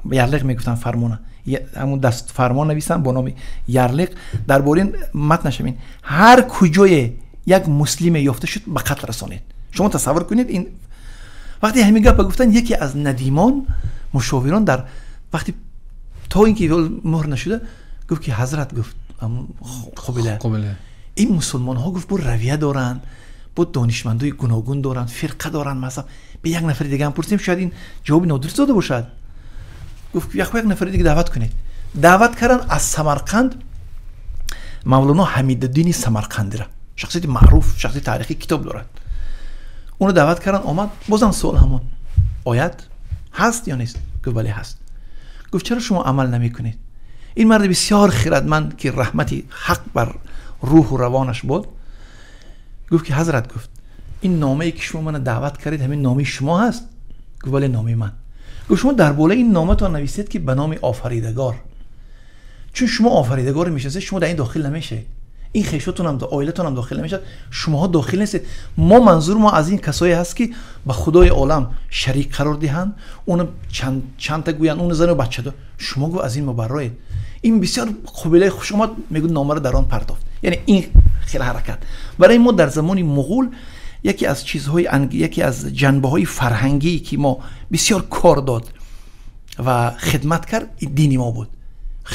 [SPEAKER 2] Ярлиқ мегуфтанд фармона, ҳамун даст фармон нависанд бо номи ярлиқ. Дар бораи матнаш ҳамин: ҳар куҷое як муслиме ёфта шуд, ба қатл расонед. Шумо тасаввур кунед, ин вақте ҳамин гапа гуфтанд, яке аз надимон, мушовирон, дар вақти то ин ки муҳр нашуда, гуфт, ки ҳазрат, гуфт Қубила, ин мусулмонҳо, гуфт, бо равия доранд, бо донишмандои гуногун доранд, фирқа доранд, мазҳаб. Бе як нафари дига ҳам пурсем, шояд ин ҷавоби нодуруст дода бошад. Гуфт: «Як нафари дига даъват кунед». Даъват карданд аз Самарқанд Мавлоно Ҳамидуддини Самарқандира, шахсияти маъруф, шахсияти таърихӣ, китоб дорад. Онро даъват карданд, омад, бозам суол ҳамон оят ҳаст ё нест? Гуфт бале ҳаст. Гуфт чаро шумо амал намекунед? Ин марди бисёр хирадманд ки раҳмати ҳақ бар рӯҳу равонаш буд, гуфт ки ҳазрат, гуфт ин номае ки шумо маро даъват кардед, ҳамин номаи шумо ҳаст? Гуфт бале, номаи ман. Гуфт шумо дар болои ин номатон нависед ки ба номи офаридагор, чун шумо офаридагорро мешиносед, шумо дар ин дохил намешавед, ин хешотон ҳам, оилатон ҳам дохил намешавад, шумоҳо дохил нестед. Мо манзур мо аз ин касое ҳаст ки ба худои олам шарик қарор диҳанд, уно чанд та гӯянд, уно зану бача дор, шумо гуфт аз ин мубарроед. Ин бисёр қобилаи хуш омад, мегӯ номаро дар он партофт. Яъне ин хеле ҳаракат барои мо дар замони муғул яке аз чизҳои, яке аз ҷанбаҳои фарҳангие ки мо бисёр кор дод ва хидмат кард, дини мо буд.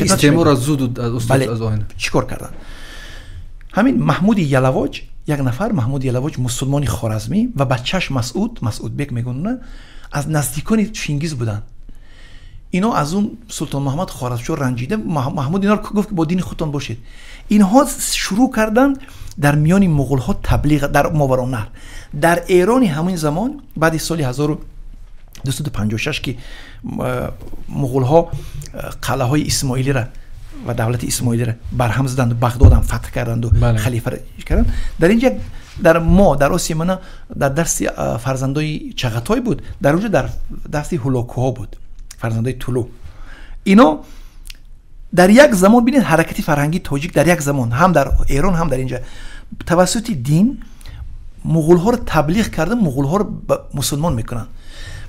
[SPEAKER 1] Истеъморро зуд
[SPEAKER 2] аз чӣ кор карданд? Ҳамин Маҳмуди Ялавоҷ, як нафар Маҳмуди Ялавоҷ, мусулмони хоразмӣ, ва бачаш Масъуд, Масъудбек мегӯнна, аз наздикони Чингиз буданд. Ино аз он Султон Муҳаммад Хоразмшоҳ ранҷида, Маҳмуд инҳоро гуфт ки бо дини худтон бошед. Инҳо шурӯъ карданд дар миёни муғулҳо таблиғ дар Мовароуннаҳр. Дар Эрони ҳамин замон баъди соли 1256 ки муғулҳо қалъаҳои исмоилиро ва давлати исмоилиро барҳам заданд, Бағдодам фатҳ карданду халифаро карданд, дар инҷа дар мо дар Осиё мана дар дарси фарзандои Чағатой буд, дар онҷо дар дасти ҳулокуҳо буд, фарзандои Тулу. Ино дар як замон, бинед, ҳаракати фарҳангии тоҷик дар як замон ҳам дар Эрон, ҳам дар инҷа тавассути дин муғулҳоро таблиғ карда, муғулҳоро мусулмон мекунанд.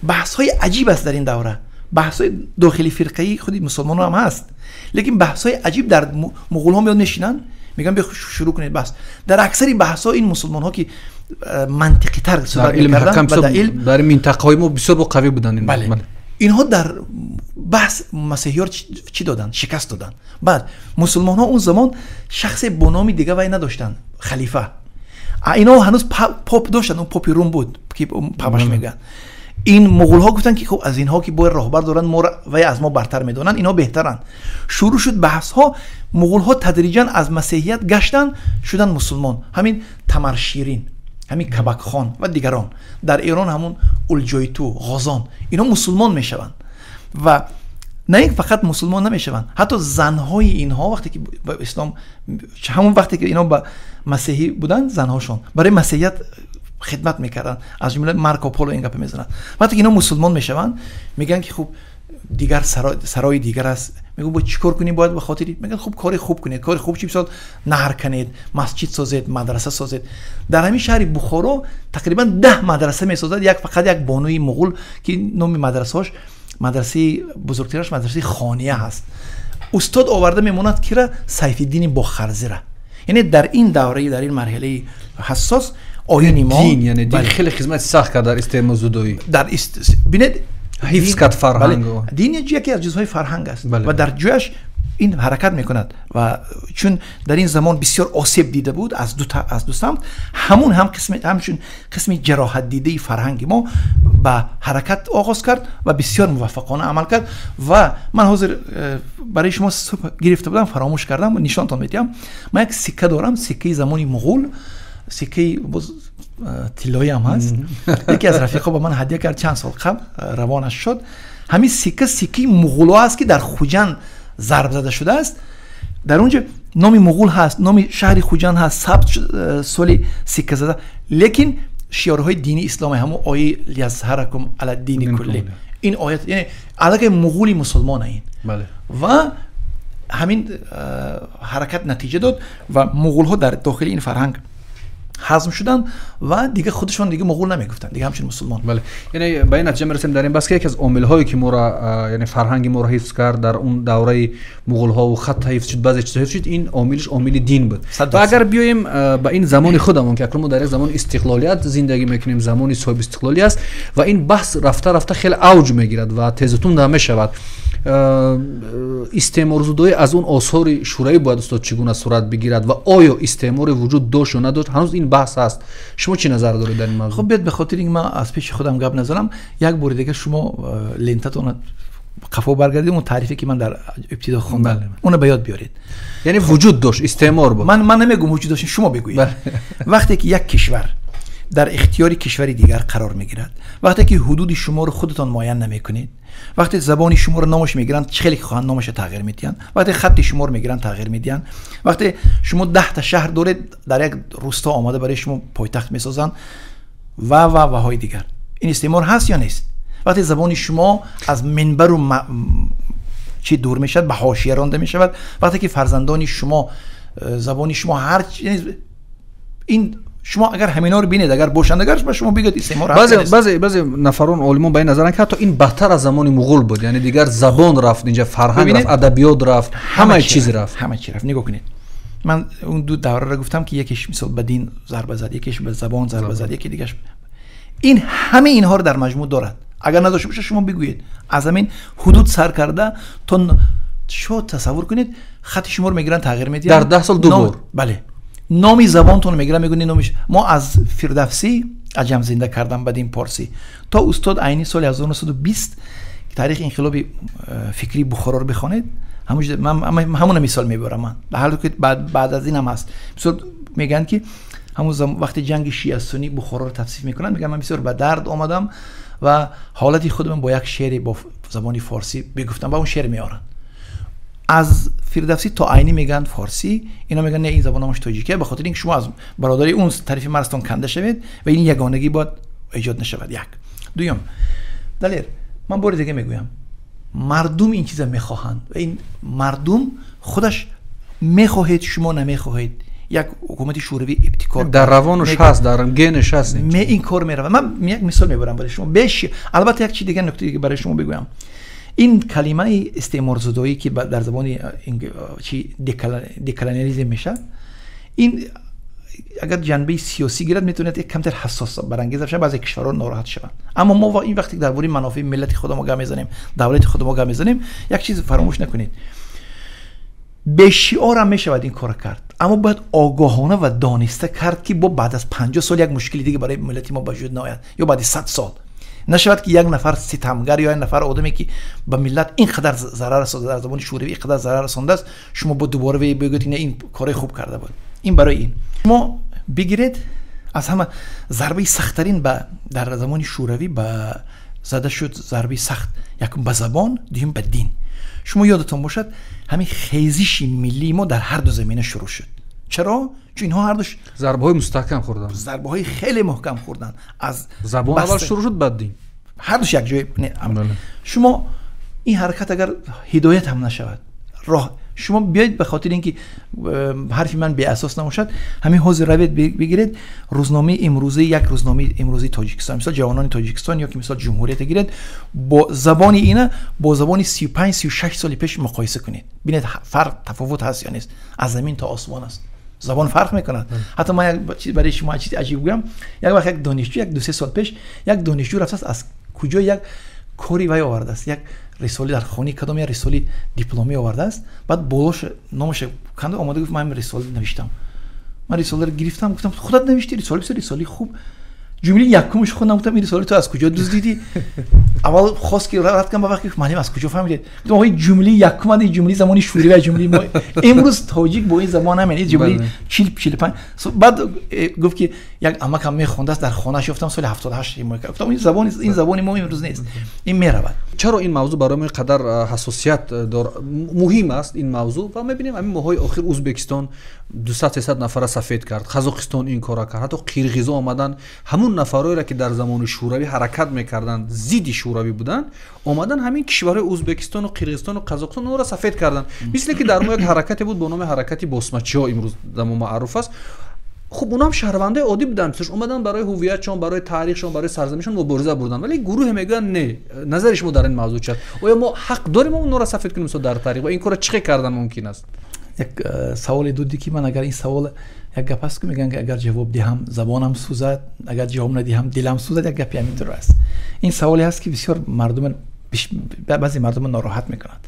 [SPEAKER 2] Баҳсҳои аҷиб аст дар ин давра, баҳсҳои дохили фирқаи худи мусулмонон ҳам ҳаст, лекин баҳсҳои аҷиб дар муғулҳо меояд, мешинанд, мегӯянд биё шурӯъ кунед баҳс. Дар аксари баҳсҳо ин мусулмонҳо ки мантиқитар суҳбат мекарданд
[SPEAKER 1] ва дар илм, дар минтақаҳои мо бисёр бо қавӣ буданд.
[SPEAKER 2] Бале, инҳо дар баҳс масеҳиёро чӣ доданд? Шикаст доданд. Баъд мусулмонҳо он замон шахсе бо номи дига вай надоштанд, халифа. Инҳо ҳанӯз поп доштанд, он попи Рум буд ки папаш мегӯянд. Ин муғулҳо гуфтанд ки хуб, аз инҳо ки бояд роҳбар доранд, моро вай аз мо бартар медонанд, инҳо беҳтаранд. Шурӯъ шуд баҳсҳо, муғулҳо тадриҷан аз масеҳият гаштанд, шуданд мусулмон. Ҳамин Тамарширин, ҳамин Кабакхон ва дигарон дар Эрон, ҳамун Улҷойту, Ғозон, инҳо мусулмон мешаванд ва на ин фақат мусулмон намешаванд, ҳатто занҳои инҳо вақте ки ба ислом, ҳамон вақте ки инҳо ба масеҳӣ буданд, занҳошон барои масеҳият хидмат мекарданд, аз ҷумла Марко Поло ин гапа мезанад. Вақте ки инҳо мусулмон мешаванд, мегӯянд ки хуб, дигар сарои дигар аст, мегӯ бояд чӣ кор кунем, бояд ба хотири, мегӯянд хуб, кори хуб кунед. Кори хуб чи? Мисол, наҳр канед, масҷид созед, мадраса созед. Дар ҳамин шаҳри Бухоро тақрибан 10 мадраса месозад як фақат як бонуи муғул, ки номи мадрасаҳош, мадрасаи бузургтараш мадрасаи Хония ҳаст. Устод оварда мемонад кира? Сайфиддини Бохарзира. Яъне дар ин давраи, дар ин марҳилаи ҳассос оини мо
[SPEAKER 1] дин, яъне дин хеле хизмати сахт кард дар истеъморзудоӣ.
[SPEAKER 2] Дар бинед,
[SPEAKER 1] ҳифз кард фарҳанг.
[SPEAKER 2] Дин яке аз ҷузъҳои фарҳанг аст ва дар ҷояш ин ҳаракат мекунад. Ва чун дар ин замон бисёр осеб дида буд аз ду самт, ҳамун ҳам қисми, ҳамчун қисми ҷароҳатдидаи фарҳанги мо ба ҳаракат оғоз кард ва бисёр муваффақона амал кард. Ва ман ҳозир барои шумо субҳ гирифта будам, фаромӯш кардам, нишонтон медиҳам. Ман як сикка дорам, сиккаи замони муғул, сиккаи боз тиллоӣ ҳам ҳаст, яке аз рафиқҳо ба ман ҳадя кард чанд сол қабл, равонаш шуд. Ҳамин сикка сиккаи муғулҳо аст ки дар Хуҷанд зарб зада шудааст. Дар онҷо номи муғул ҳаст, номи шаҳри Хуҷанд ҳаст, сабт соли сикка зада, лекин шиёрҳои дини исломи, ҳамон ои лиязҳаракум ала дини кулли, ин оят, яъне аллакай муғули мусулмона ин. Ва ҳамин ҳаракат натиҷа дод ва муғулҳо дар дохили ин фарҳанг ҳазм шуданд ва дига худашон дига муғул намегуфтанд, дига ҳамчун мусулмон.
[SPEAKER 1] Бале, яъне ба ин натиҷа мерасем дар ин баҳс ки яке аз омилҳое ки моро, яъне фарҳанги моро ҳифз кард дар он давраи муғулҳо ва хатта ҳифз шуд, баъзе чизҳо ҳифз шуд, ин омилиш омили дин буд. Ва агар биёем ба ин замони худамон, ки акнун мо дар як замони истиқлолият зиндагӣ мекунем, замони соҳиби истиқлолӣ аст ва ин баҳс рафта рафта хеле авҷ мегирад ва тезутунд ҳам мешавад. Истеъморзудоӣ аз он осори шӯравӣ бояд, устод, чӣ гуна сурат бигирад ва оё истеъморе вуҷуд дошт ё надошт, ҳанӯз ин баҳс ҳаст. Шумо чӣ назар доред дар ин мавзӯъ?
[SPEAKER 2] Хуб, биёед, ба хотири ин ман аз пеши худам гап назанам, як бори дига шумо лентатонро қафо баргардед, он таърифе ки ман дар ибтидо хондам, онро ба ёд биёред.
[SPEAKER 1] Яъне вуҷуд дошт, истеъмор буд.
[SPEAKER 2] Ман намегӯм вуҷуд дошт, шумо бигӯед. Вақте ки як кишвар дар ихтиёри кишвари дигар қарор мегирад, вақте ки ҳудуди шуморо худатон муайян намекунед, вақте забони шуморо номаш мегиранд, чӣ хеле ки хоҳанд номашро тағйир медиҳанд, вақте хатти шуморо мегиранд тағйир медиҳанд, вақте шумо 10 та шаҳр доред, дар як рӯста омада барои шумо пойтахт месозанд ва ва ваҳои дигар. Ин истеъмор ҳаст ё нест? Вақте забони шумо аз минбару чӣ дур мешавад, ба ҳошия ронда мешавад, вақте ки фарзандони шумо забони шумо ҳар ин шумо агар ҳаминҳоро бинед, агар бошанд, агар ба шумо бигӯяд истеъмор ҳаст.
[SPEAKER 1] Баъзе нафарон олимон ба ин назаранд, ки ҳатто ин бадтар аз замони муғул буд, яъне дигар забон рафт, инҷа фарҳанг рафт, адабиёт рафт, ҳама чиз рафт.
[SPEAKER 2] Ҳама чиз рафт. Нигоҳ кунед, ман он ду давраро гуфтам, ки якеш мисол ба дин зарба зад, якеш ба забон зарба зад, яке дигараш. Ин ҳама инҳоро дар маҷмӯъ дорад. Агар надошта бошад, шумо бигӯед. Аз ҳамин ҳудуд сар карда то шумо тасаввур кунед, хати шуморо мегиранд, тағйир медиҳанд.
[SPEAKER 1] Дар 10 сол ду бор.
[SPEAKER 2] Бале. Номи забонтон мегиранд, мегӯянд номиш мо аз Фирдавсӣ аҷам зинда кардан ба дин порсӣ то устод Айнӣ соли 1920 таърихи инқилоби фикрии Бухороро бихонед. Ҳамон мисол мебарам ман. Дар ҳоле ки баъд аз ин ҳам ҳаст. Бисёр мегӯянд, ки ҳамон вақти ҷанги шиа суннӣ Бухороро тавсиф мекунанд, мегӯянд ман бисёр ба дард омадам ва ҳолати худам бо як шеъре бо забони форсӣ бигуфтам ва он шеър меоранд. Аз Фирдавсӣ то Айнӣ мегӯянд форсӣ, ино мегӯянд не, ин забон номаш тоҷикия, ба хотири инки шумо аз бародари он тарафи марзтон канда шавед ва ин ягонагӣ бояд эҷод нашавад. Як. Дуюм, Далер, ман бори дига мегӯям, мардум ин чиза мехоҳанд ва ин мардум худаш мехоҳед, шумо намехоҳед, як ҳукумати шӯравӣ ибтикор
[SPEAKER 1] дар равонаш ҳаст, дар генаш ҳаст,
[SPEAKER 2] ин кор меравад. Ман як мисол мебарам барои шумо. Албатта як чиз дига, нукта дига барои шумо бигӯям. Ин калимаи истеъморзудоӣ, ки дар забони чи деколониализм мешавад, ин агар ҷанбаи сиёсӣ гирад, метавонад як камтар ҳассос барангез шавад, баъзе кишварҳо нороҳат шаванд. Аммо мо ин вақте дар бораи манофеи миллати худ мо гап мезанем, давлати худ мо гап мезанем, як чиз фаромӯш накунед: бешиор ҳам мешавад ин корро кард, аммо бояд огоҳона ва дониста кард, ки бо баъд аз 50 сол як мушкили дига барои миллати мо ба вуҷуд наояд ё баъди 100 сол нашавад, ки як нафар ситамгар ё як нафар одаме, ки ба миллат ин қадар зарар расонда, дар забони шӯравӣ ин қадар зарар расондааст, шумо бо дубора бигӯед, не, ин кори хуб карда буд. Ин барои ин шумо бигиред, аз ҳама зарбаи сахттарин ба дар замони шӯравӣ ба зада шуд, зарбаи сахт якум ба забон, дуюм ба дин. Шумо ёдатон бошад, ҳамин хезиши миллии мо дар ҳар ду замина шурӯъ шуд. Чаро? Чун инҳо ҳардуш
[SPEAKER 1] зарбаҳои мустаҳкам хӯрданд,
[SPEAKER 2] зарбаҳои хеле маҳкам хӯрданд. Аз
[SPEAKER 1] забон аввал шурӯъ шуд, баъд дин.
[SPEAKER 2] Ҳардуш як ҷой. Шумо ин ҳаракат агар ҳидоят ҳам нашавад, роҳ шумо биёед, ба хотири инки ҳарфи ман беасос набошад, ҳамин ҳозир равед бигиред рӯзномаи имрӯзаи, як рӯзномаи имрӯзаи Тоҷикистон, мисол Ҷавонони Тоҷикистон ё ки мисол Ҷумҳурият гиред, бо забони ина бо забони 35 36 соли пеш муқоиса кунед, бинед фарқ, тафовут ҳаст ё нест. Аз замин то осмон аст, забон фарқ мекунад. Ҳатто ман як чиз барои шумо, чизи аҷиб гӯям. Як вақт як донишҷӯ, як 2-3 сол пеш, як донишҷӯ рафтааст, аз куҷо як кори вай овардааст, як рисоли дар хонаи кадом як рисоли дипломӣ овардааст. Баъд болош номаша канда омада гуфт: ман рисола навиштам. Ман рисоларо гирифтам, гуфтам: худат навиштӣ рисола? Бисёр рисолаи хуб. Ҷумлаи якумаш хондам, гуфтам: ин рисола ту аз куҷо дуздидӣ? Аввал хост ки рад кунам, ба вақте гуфт: муаллим, аз куҷо фаҳмидед? Гуфтам: оқои, ҷумлаи якум, ин ҷумлаи замони шӯравӣ ва ҷумлаи мо имрӯз тоҷик бо ин забон ҳамин ин ҷумлаи 40-45. Баъд гуфт, ки як амакам мехондааст, дар хонааш ёфтам, соли 78 ҳимоя кард. Гуфтам: ин забон, ин забони мо имрӯз нест, ин меравад.
[SPEAKER 1] Чаро ин мавзӯъ барои мо қадар ҳассосият дор, муҳим аст ин мавзӯъ? Ва мебинем, ҳамин моҳҳои охир Ӯзбекистон 200-300 нафара сафед кард, Қазоқистон ин кора кард, ҳатто қирғизо омадан, ҳамун нафарҳоеро, ки дар замони шӯравӣ ҳаракат мекарданд, зидди шӯравӣ буданд, омадан ҳамин кишварҳои Ӯзбекистону Қирғизистону Қазоқистон онро сафед карданд. Мисле ки дар мо як ҳаракате буд бо номи ҳаракати босмачиҳо, имрӯз дар мо маъруф аст. Хуб, онҳам шаҳрвандаи оддӣ буданд, омадан барои ҳуввиятшон, барои таърихшон, барои сарзаминшон мубориза бурданд, вале гурӯҳе мегӯянд не. Назари шумо дар ин мавзӯъ чи аст? Оё мо ҳақ дорем онҳоро сафед кунем дар таърих ва ин корро чӣ хел кардан мумкин аст?
[SPEAKER 2] Як саволе додӣ, ки ман агар ин савол, як гап аст, ки мегӯянд, ки агар ҷавоб диҳам, забонам сӯзад, агар ҷавоб надиҳам, дилам сӯзад. Як гапи ҳамин тур аст. Ин саволе ҳаст, ки бисёр мардум, баъзе мардумро нороҳат мекунад.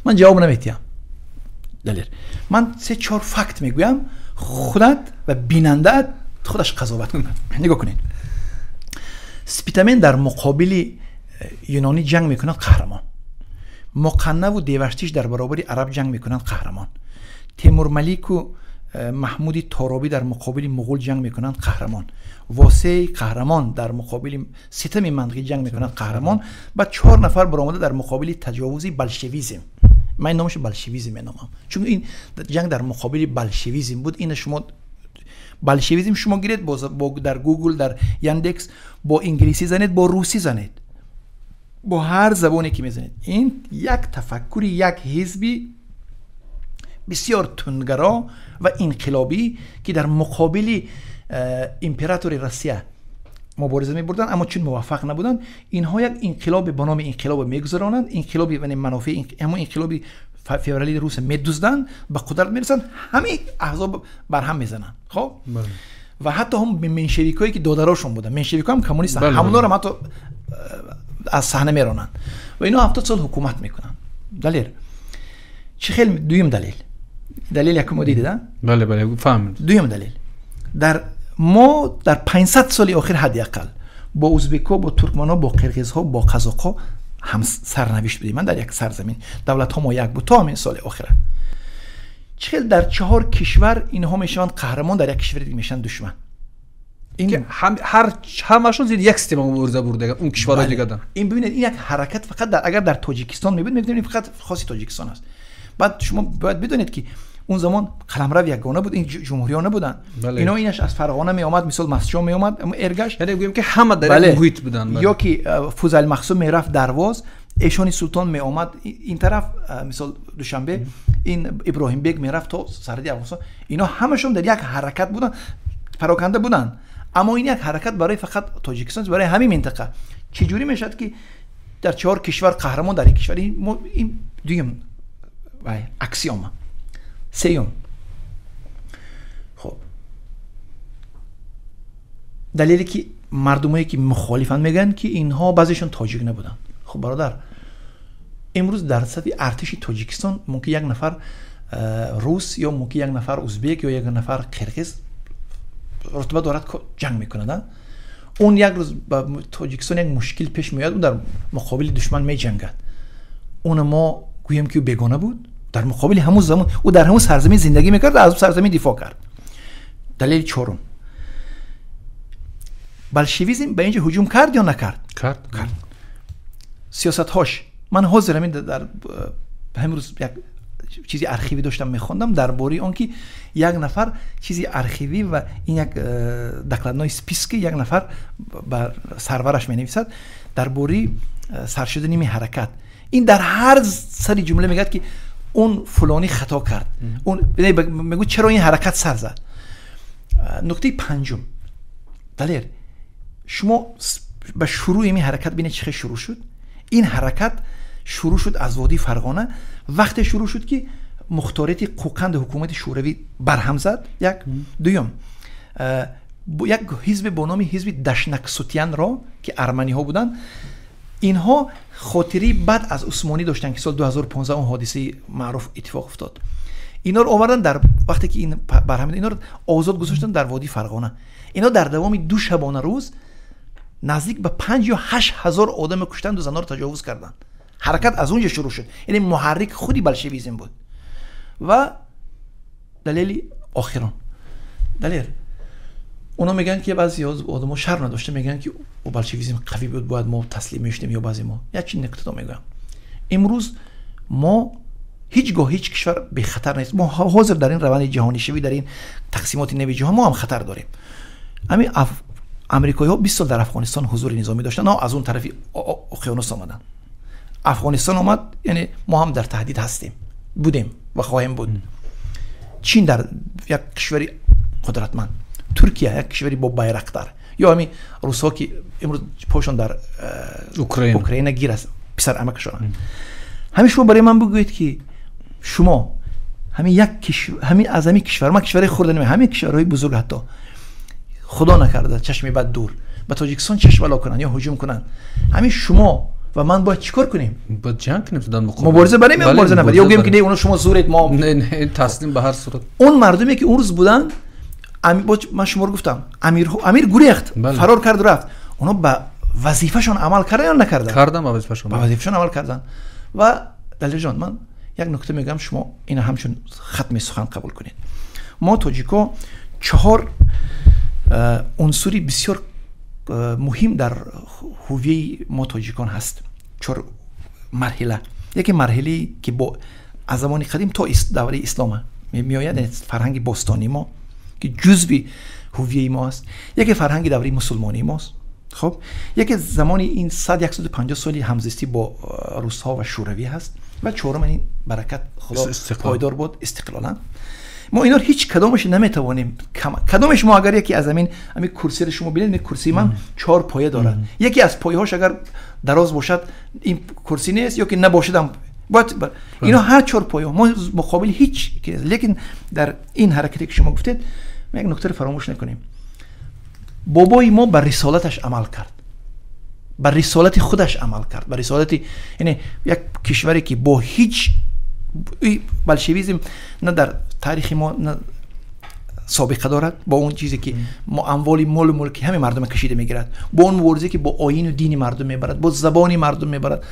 [SPEAKER 2] Ман ҷавоб наметиҳам, Далер. Ман се чор факт мегӯям, худат ва бинандаат худаш қазоват кунад. Нигоҳ кунед: Спитамен дар муқобили юнонӣ ҷанг мекунад, қаҳрамон. Муқаннаву Деваштиш дар баробари араб ҷанг мекунанд, қаҳрамон. Темурмалику Маҳмуди Торобӣ дар муқобили муғул ҷанг мекунанд, қаҳрамон. Восеъи қаҳрамон дар муқобили ситами мандғӣ ҷанг мекунанд, қаҳрамон. Баъд 4 нафар баромада дар муқобили таҷовузи болшевизм. Ман номашро болшевизм меномам, чун ин ҷанг дар муқобили болшевизм буд. Ина шумо болшевизм шумо гиред дар Гугл, дар Яндекс, бо инглисӣ занед, бо русӣ занед, бо ҳар забоне ки мезанед, ин як тафаккури як ҳизби бисёр тундгаро ва инқилобӣ, ки дар муқобили императори Россия мубориза мебурданд, аммо чун муваффақ набуданд, инҳо як инқилоби ба номи инқилоб мегузаронанд, инқилоби манофеи ҳамон инқилоби феврали рус медузданд, ба қудрат мерасанд, ҳамаи аҳзоб барҳам мезананд. Хоб, ва ҳатто ҳам меншевикое ки додарошон буданд, меншевикҳо ҳам коммунист, ҳамонҳоро ҳатто аз саҳна меронанд ва инҳо 70 сол ҳукумат мекунанд. Далел чӣ? Хел дуюм далел, далел якум дидед, а?
[SPEAKER 1] Бале, бале, фаҳмид.
[SPEAKER 2] Дуюм далел, дар мо дар 500 соли охир ҳадди ақал бо узбекҳо, бо туркманҳо, бо қирғизҳо, бо қазоқҳо ҳам сарнавишт будем. Ман дар як сарзамин давлатҳо мо як буд то ҳамин соли охира. Чӣ хел дар 4 кишвар инҳо мешаванд қаҳрамон, дар як кишвари дига мешаванд душман?
[SPEAKER 1] Ин ҳамашон зери як система мубориза бурдаган он кишварҳои дигадан.
[SPEAKER 2] Ин бибинед, ин як ҳаракат фақат агар дар Тоҷикистон мебуд, мегуфтем ин фақат хоси Тоҷикистон аст. Баъд шумо бояд бидонед, ки он замон қаламрав ягона буд, ин ҷумҳуриҳо набуданд. Ино инаш аз Фарғона меомад, мисол Масҷо меомад, Эргаш.
[SPEAKER 1] Яъне гӯем, ки ҳама дар як муҳит буданд.
[SPEAKER 2] Ё ки Фузайл Махсум мерафт Дарвоз, Эшони Султон меомад ин тараф, мисол Душанбе, ин Иброҳимбек мерафт то сарҳади Афғонистон. Ино ҳамашон дар як ҳаракат буданд, пароканда буданд. Аммо ин як ҳаракат барои фақат Тоҷикистон, барои ҳамин минтақа. Чӣ ҷурӣ мешавад, ки дар 4 кишвар қаҳрамон, дар як кишвар? Ин дуюм аксиома. Сеюм, хоб, далеле ки мардумое ки мухолифанд мегӯянд, ки инҳо баъзешон тоҷик набуданд. Хуб, бародар, имрӯз дар сафи артиши Тоҷикистон мумкин як нафар рус ё мумкин як нафар узбек ё як нафар қирғиз рутба дорад, ҷанг мекунад. Он як рӯз ба Тоҷикистон як мушкил пеш меояд, ӯ дар муқобили душман меҷангад. Уна мо гӯем, ки ӯ бегона буд? Дар муқобили ҳамун замон ӯ дар ҳамун сарзамин зиндагӣ мекард, аз сарзамин дифоъ кард. Далели чорум, болшевизм ба инҷо ҳуҷум кард ё накард?
[SPEAKER 1] Кард.
[SPEAKER 2] Кард. Сиёсатҳош, ман ҳозир ҳамин дар ҳамин рӯз як чизи архивӣ доштам мехондам дар бораи он ки як нафар чизи архивӣ ва ин як докладной списки як нафар ба сарвараш менависад дар бораи сар шудани ин ҳаракат. Ин дар ҳар сари ҷумла мегӯяд, ки он фулонӣ хато кард, он мегӯяд, чаро ин ҳаракат сар зад. Нуктаи панҷум, Далер, шумо ба шурӯи ин ҳаракат бинед, чӣ хел шурӯъ шуд. Ин ҳаракат шурӯъ шуд аз водии Фарғона, вақте шурӯъ шуд, ки мухторияти Қӯқанди ҳукумати Шӯравӣ барҳам зад. Як дуюм, як ҳизбе бо номи ҳизби Дашнаксутянро, ки арманиҳо буданд, инҳо хотираи бад аз Усмонӣ доштанд, ки соли 2015 он ҳодисаи маъруф иттифоқ уфтод. Инҳоро оварданд дар вақте ки ин барҳам, инҳоро озод гузоштанд дар водии Фарғона. Инҳо дар давоми 2 шабона рӯз наздик ба 5 ё 8 ҳазор одаме куштанду занҳоро таҷовуз карданд. Ҳаракат аз он ҷо шурӯъ шуд, яъне муҳаррик худи болшевизм буд. Ва далели охирон, Далер, اونا میگن که بعضی از آدم‌ها شرم نداشته میگن که او болшевизм قوی بود، باید ما تسلیم میشدیم. یا بعضی ما یک چیز نکته میگم، امروز ما هیچگاه هیچ کشور به خطر نیست. ما حاضر در این روند جهانی شوی، در این تقسیمات نوی جهان ما هم خطر داریم. همین امریکایی‌ها 20 سال در افغانستان حضور نظامی داشتن، از اون طرف اقیانوس آمدن، افغانستان آمد، یعنی ما هم در تهدید هستیم، بودیم و خواهیم بود. چین در یک کشوری قدرتمند، ترکیه یک کشوری با بیرقدار، یا همین روس‌ها که امروز پاشون در اوکراین گیر است، پسر عمکشون. همین شما برای من بگویید که شما همین یک کشور، همین از همین کشور، ما کشورهای خرد نمیم، همین کشورهای بزرگ، حتی خدا نکرده چشم بد دور به تاجیکستان چشم لا کنن یا هجوم کنن، همین شما و من باید چیکار کنیم؟
[SPEAKER 1] باید جنگ کنیم، در مقابل
[SPEAKER 2] مبارزه بریم یا مبارزه نبریم؟ یا بگیم که نه اونا شما زورید ما
[SPEAKER 1] نه نه تسلیم به هر صورت.
[SPEAKER 2] اون مردمی که اون روز بودن، من شما رو گفتم، امیر گریخت، فرار کرد و رفت. اونا به وظیفه‌شون عمل کردن یا نکردن؟
[SPEAKER 1] کردن، به وظیفه‌شون.
[SPEAKER 2] به وظیفه‌شون عمل کردن. و دلیل جان، من یک نکته میگم، شما اینو همچون ختم سخن قبول کنید. Мо тоҷико чаҳор унсури бисёр муҳим дар ҳувияи мо тоҷикон ҳаст, чор марҳила. Яке марҳилае ки бо аз замони қадим то давраи ислома меояд, яъне фарҳанги бостонии мо ки ҷузви ҳувияи мо аст. Яке фарҳанги давраи мусулмонии мост. Хоб, яке замони ин 100-150 соли ҳамзистӣ бо русҳо ва шӯравӣ ҳаст ва чорум ин баракат худо пойдор буд истиқлолан. Мо инҳоро ҳеҷ кадомаш наметавонем, кадомаш мо агар яке аз ҳамин курсиро шумо бинед, ин курсии ман чор поя дорад. Яке аз пояҳош агар дароз бошад ин курсӣ нест, ё ки набошад ҳам бояд инҳо ҳар чор поя мо муқобили ҳеҷ. Лекин дар ин ҳаракате ки шумо гуфтед, мо як нуктаро фаромӯш накунем. Бобои мо ба рисолаташ амал кард, ба рисолати худаш амал кард, ба рисолати, яъне як кишваре ки бо ҳеҷ болшевизм на дар таърихи мо на собиқа дорад, бо он чизе ки мо амволи молу мулки ҳамаи мардумро кашида мегирад, бо он мубориза ки бо оину дини мардум мебарад, бо забони мардум мебарад.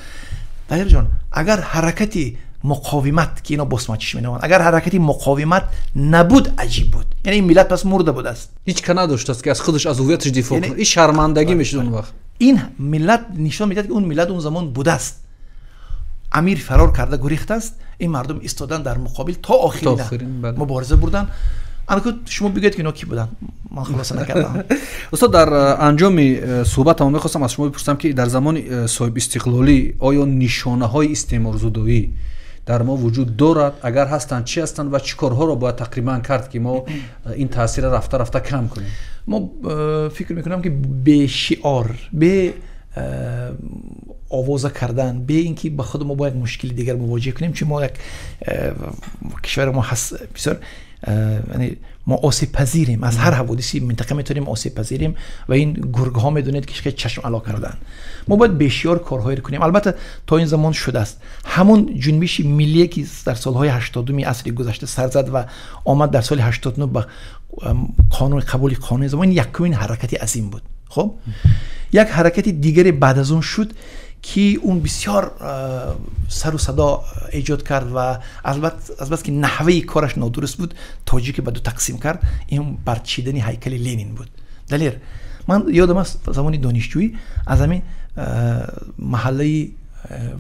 [SPEAKER 2] Далерҷон, агар ҳаракати муқовимат ки ино босмачиш меноманд, агар ҳаракати муқовимат набуд, аҷиб буд. Яъне ин миллат пас мурда будааст.
[SPEAKER 1] Ҳеҷ ка надоштааст ки аз худаш, аз ҳувияташ дифоъ кунад. Ин шармандагӣ мешуд он вақт.
[SPEAKER 2] Ин миллат нишон медиҳад ки он миллат он замон будааст. Амир фарор карда гурехтааст, ин мардум истодан дар муқобил то охирин мубориза бурданд. Анаку шумо бигӯед ки ино ки буданд, ман хулоса накардам.
[SPEAKER 1] Устод, дар анҷоми суҳбатам мехостам аз шумо бипурсам ки дар замони соҳиби истиқлолӣ оё нишонаҳои истеъморзудоӣ дар мо вуҷуд дорад? Агар ҳастанд, чӣ ҳастанд ва чӣ корҳоро бояд тақрибан кард ки мо ин таъсирро рафта рафта кам кунем?
[SPEAKER 2] Мо фикр мекунам ки бе шиор, бе овоза кардан, бе ин ки ба худ мо бояд мушкили дигар мувоҷиҳ кунем, чун мо як кишвари мо ҳаст бисёр, яъне мо осебпазирем, аз ҳар ҳаводиси минтақа метавонем осебпазирем ва ин гургҳо медонед ки хеле чашм ало кардаанд. Мо бояд бешиёр корҳоеро кунем. Албатта то ин замон шудааст. Ҳамон ҷунбиши миллие ки дар солҳои 80-уми асри гузашта сар зад ва омад дар соли 89 ба қонун, қабули қонуни замон, якумин ҳаракати азим буд. Хоб, як ҳаракати дигаре баъд аз он шуд ки он бисёр сару садо эҷод кард ва азбас ки наҳваи кораш нодуруст буд, тоҷики ба ду тақсим кард. Ин барчидани ҳайкали Ленин буд. Далер, ман ёдам аст замони донишҷӯӣ аз ҳамин маҳаллаи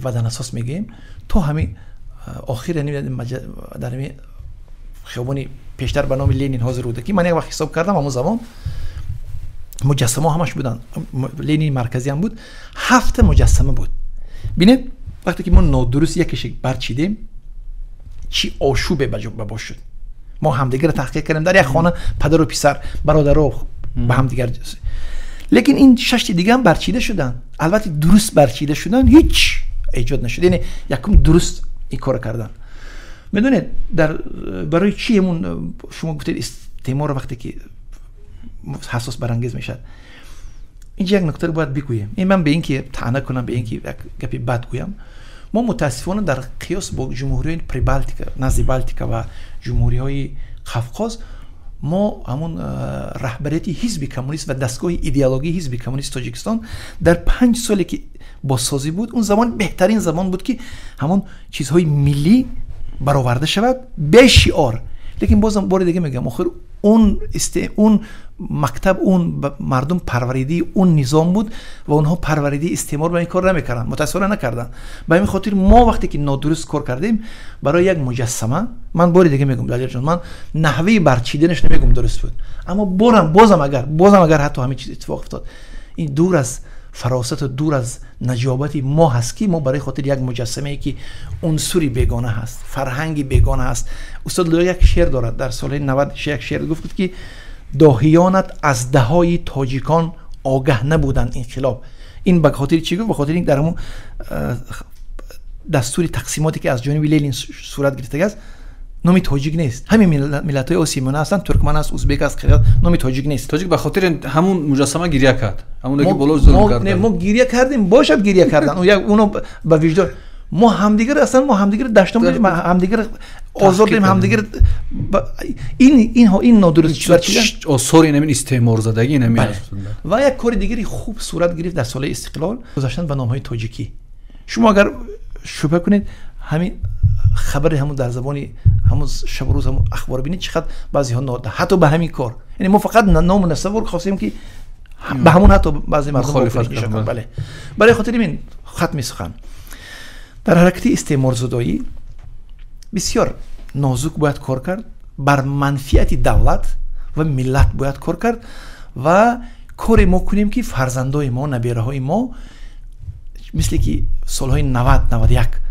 [SPEAKER 2] ваданасос мегӯем то ҳамин охир, яъне дар ҳамин хиёбони пештар ба номи Ленин, ҳозир Рӯдакӣ, ман як вақт ҳисоб кардам, ҳамон замон муҷассамаҳо ҳамаш буданд, Ленини марказӣ ҳам буд, 7 муҷассама буд. Бинед, вақте ки мо нодуруст якеше барчидем, чӣ ошӯбе ба бош шуд. Мо ҳамдигарро таҳқиқ кардем, дар як хона падару писар, бародаро ба ҳамдигар. Лекин ин 6 дига ҳам барчида шуданд. Албатта дуруст барчида шуданд, ҳеҷ эҷод нашуд. Яъне якум дуруст ин корро карданд. Медонед, дар барои чӣ ҳамун шумо гуфтед истеъморро вақте ки ҳассос барангез мешавад, инҷа як нуктаро бояд бигӯем. Ин ман ба ин ки таъна кунам, ба ин ки як гапи бад гӯям, мо мутаассифона дар қиёс бо ҷумҳуриҳои Прибалтика, назди Балтика ва ҷумҳуриҳои Қавқоз, мо ҳамун раҳбарияти ҳизби коммунист ва дастгоҳи идеологии ҳизби коммунист Тоҷикистон дар 5 соле ки бозсозӣ буд, он замон беҳтарин замон буд ки ҳамон чизҳои миллӣ бароварда шавад бе шиор. Лекин бозам бори дига мегӯям, охир он мактаб, он мардум парваридаи он низом буд ва онҳо парваридаи истеъмор ба ин кор намекарданд, мутаассифона накарданд. Ба ҳамин хотир мо вақте ки нодуруст кор кардем барои як муҷассама, ман бори дига мегӯям, Далерҷон, ман наҳваи барчиданаш намегӯям дуруст буд, аммо бозам агар ҳатто ҳамин чиз иттифоқ афтод, ин дур аз фаросату дур аз наҷобати мо ҳаст ки мо барои хотири як муҷассамае ки унсури бегона ҳаст, фарҳанги бегона ҳаст. Устод Лоиқ як шеър дорад, дар солҳои 90 як шеър гуфт ки доҳиёнат аз даҳои тоҷикон огаҳ набуданд инқилоб. Ин ба хотири чӣ гуфт? Ба хотири ин дар ҳамон дастури тақсимоте ки аз ҷониби Ленин сурат гирифтагааст, номи тоҷик нест. Ҳамин миллатҳои Осиёи Миёна ҳастанд, туркман аст, узбек аст, қирғиз, номи тоҷик нест.
[SPEAKER 1] Тоҷик ба хотири ҳамун муҷассама гиря кард, ҳамоне ки боло зулм карданд.
[SPEAKER 2] Не, мо гиря кардем, бошад гиря кардан, оно ба виҷдон. Мо ҳамдигар ҳастанд, мо ҳамдигар даштом додем, ҳамдигар озор додем, ҳамдигар ин нодуруст
[SPEAKER 1] осори ин ҳамин истеъморзадагӣ ин ҳамин аст.
[SPEAKER 2] Ва як кори дигари хуб сурат гирифт дар солҳои истиқлол, гузаштан ба номҳои тоҷикӣ. Шумо агар шубҳа кунед, ҳамин хабари ҳамун дар забони ҳамон шабу рӯз ҳамон ахбор бинед, чӣ қадр баъзеҳо ҳатто ба ҳамин кор, яъне мо фақат ному насабро хостем ки ба ҳамон ҳатто баъзе мардум мухолифат кунанд. Бале, барои хотири ин хатми сухан дар ҳаракати истеъморзудоӣ бисёр нозук бояд кор кард, бар манфиати давлат ва миллат бояд кор кард ва коре мо кунем ки фарзандои мо, набераҳои мо, мисле ки солҳои 90, 91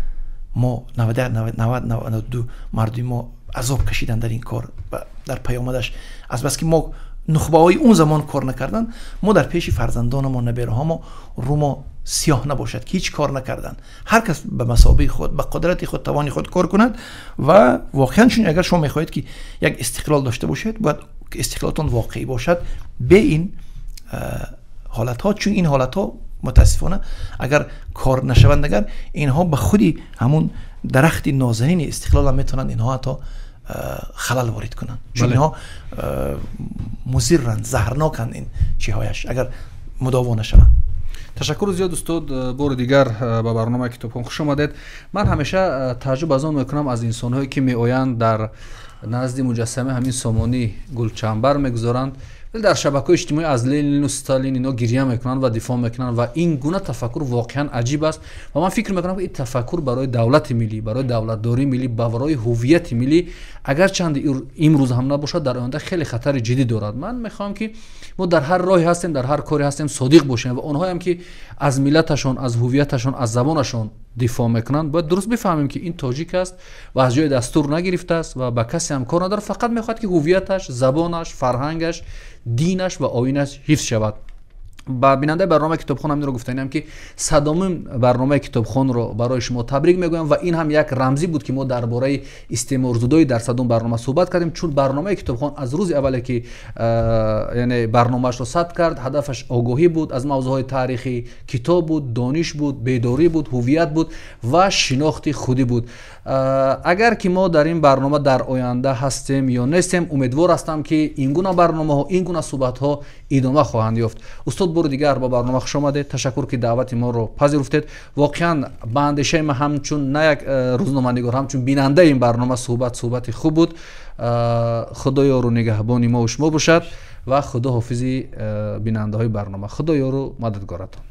[SPEAKER 2] мо 91, 90, 92 мардуми мо азоб кашиданд дар ин кор ва дар паёмадаш азбаски мо нухбаҳои он замон кор накарданд, мо дар пеши фарзандонамо, набераҳомо рӯмо сиёҳ набошад ки ҳеҷ кор накарданд. Ҳар кас ба масобаи худ, ба қудрати худ, тавони худ кор кунад ва воқеан чун агар шумо мехоҳед ки як истиқлол дошта бошед, бояд истиқлолтон воқеӣ бошад, бе ин ҳолатҳо, чун ин ҳолатҳо мутаассифона агар кор нашаванд, агар инҳо ба худи ҳамун дарахти нозанини истиқлол ҳам метавонанд инҳо ҳатто халал ворид кунанд, чун инҳо музирранд, заҳрноканд ин чиҳояш агар мудово нашаванд.
[SPEAKER 1] Ташаккур зиёд устод, бори дигар ба барномаи китобхон хуш омадед. Ман ҳамеша тааҷҷуб аз он мекунам аз инсонҳое ки меоянд дар назди муҷассамаи ҳамин Сомонӣ гулчамбар мегузоранд, вале дар шабакаҳои иҷтимоӣ аз Ленину Сталин ино гирья мекунанд ва дифоъ мекунанд ва ин гуна тафаккур воқеан аҷиб аст ва ман фикр мекунам ки ин тафаккур барои давлати миллӣ, барои давлатдории миллӣ, барои ҳуввияти миллӣ агарчанд имрӯз ҳам набошад, дар оянда хеле хатари ҷиддӣ дорад. Ман мехоҳам ки мо дар ҳар роҳе ҳастем, дар ҳар коре ҳастем, содиқ бошем ва онҳоям ки аз миллаташон, аз ҳуввияташон, аз забонашон дифоъ мекунанд, бояд дуруст бифаҳмем ки ин тоҷик аст ва аз ҷои дастур нагирифтааст ва ба касе ҳам кор надорад, фақат мехоҳад ки ҳуввияташ, забонаш, фарҳангаш, динаш ва оинаш ҳифз шавад. Ба бинандаи барномаи китобхон ҳаминро гуфтаниам ки садомин барномаи китобхонро барои шумо табрик мегӯям ва ин ҳам як рамзӣ буд ки мо дар бораи истеъморзудоӣ дар садум барнома суҳбат кардем, чун барномаи китобхон аз рӯзи аввале ки яъне барномаашро сабт кард, ҳадафаш огоҳӣ буд аз мавзӯъҳои таърихӣ, китоб буд, дониш буд, бедорӣ буд, ҳуввият буд ва шинохти худӣ буд. Агар ки мо дар ин барнома дар оянда ҳастем ё нестем, умедвор ҳастам ки ин гуна барномаҳо, ин гуна суҳбатҳо идома хоҳанд ёфт. Устод, бори дигар ба барнома хуш омадед. Ташаккур ки даъвати моро пазируфтед. Воқеан ба андешаи ман ҳамчун на як рӯзноманигор, ҳамчун бинандаи ин барнома суҳбати хуб буд. Худо ёру нигаҳбони мо шумо бошад ва худо ҳофизи бинандаҳои барнома. Худо ёру мададгоратон.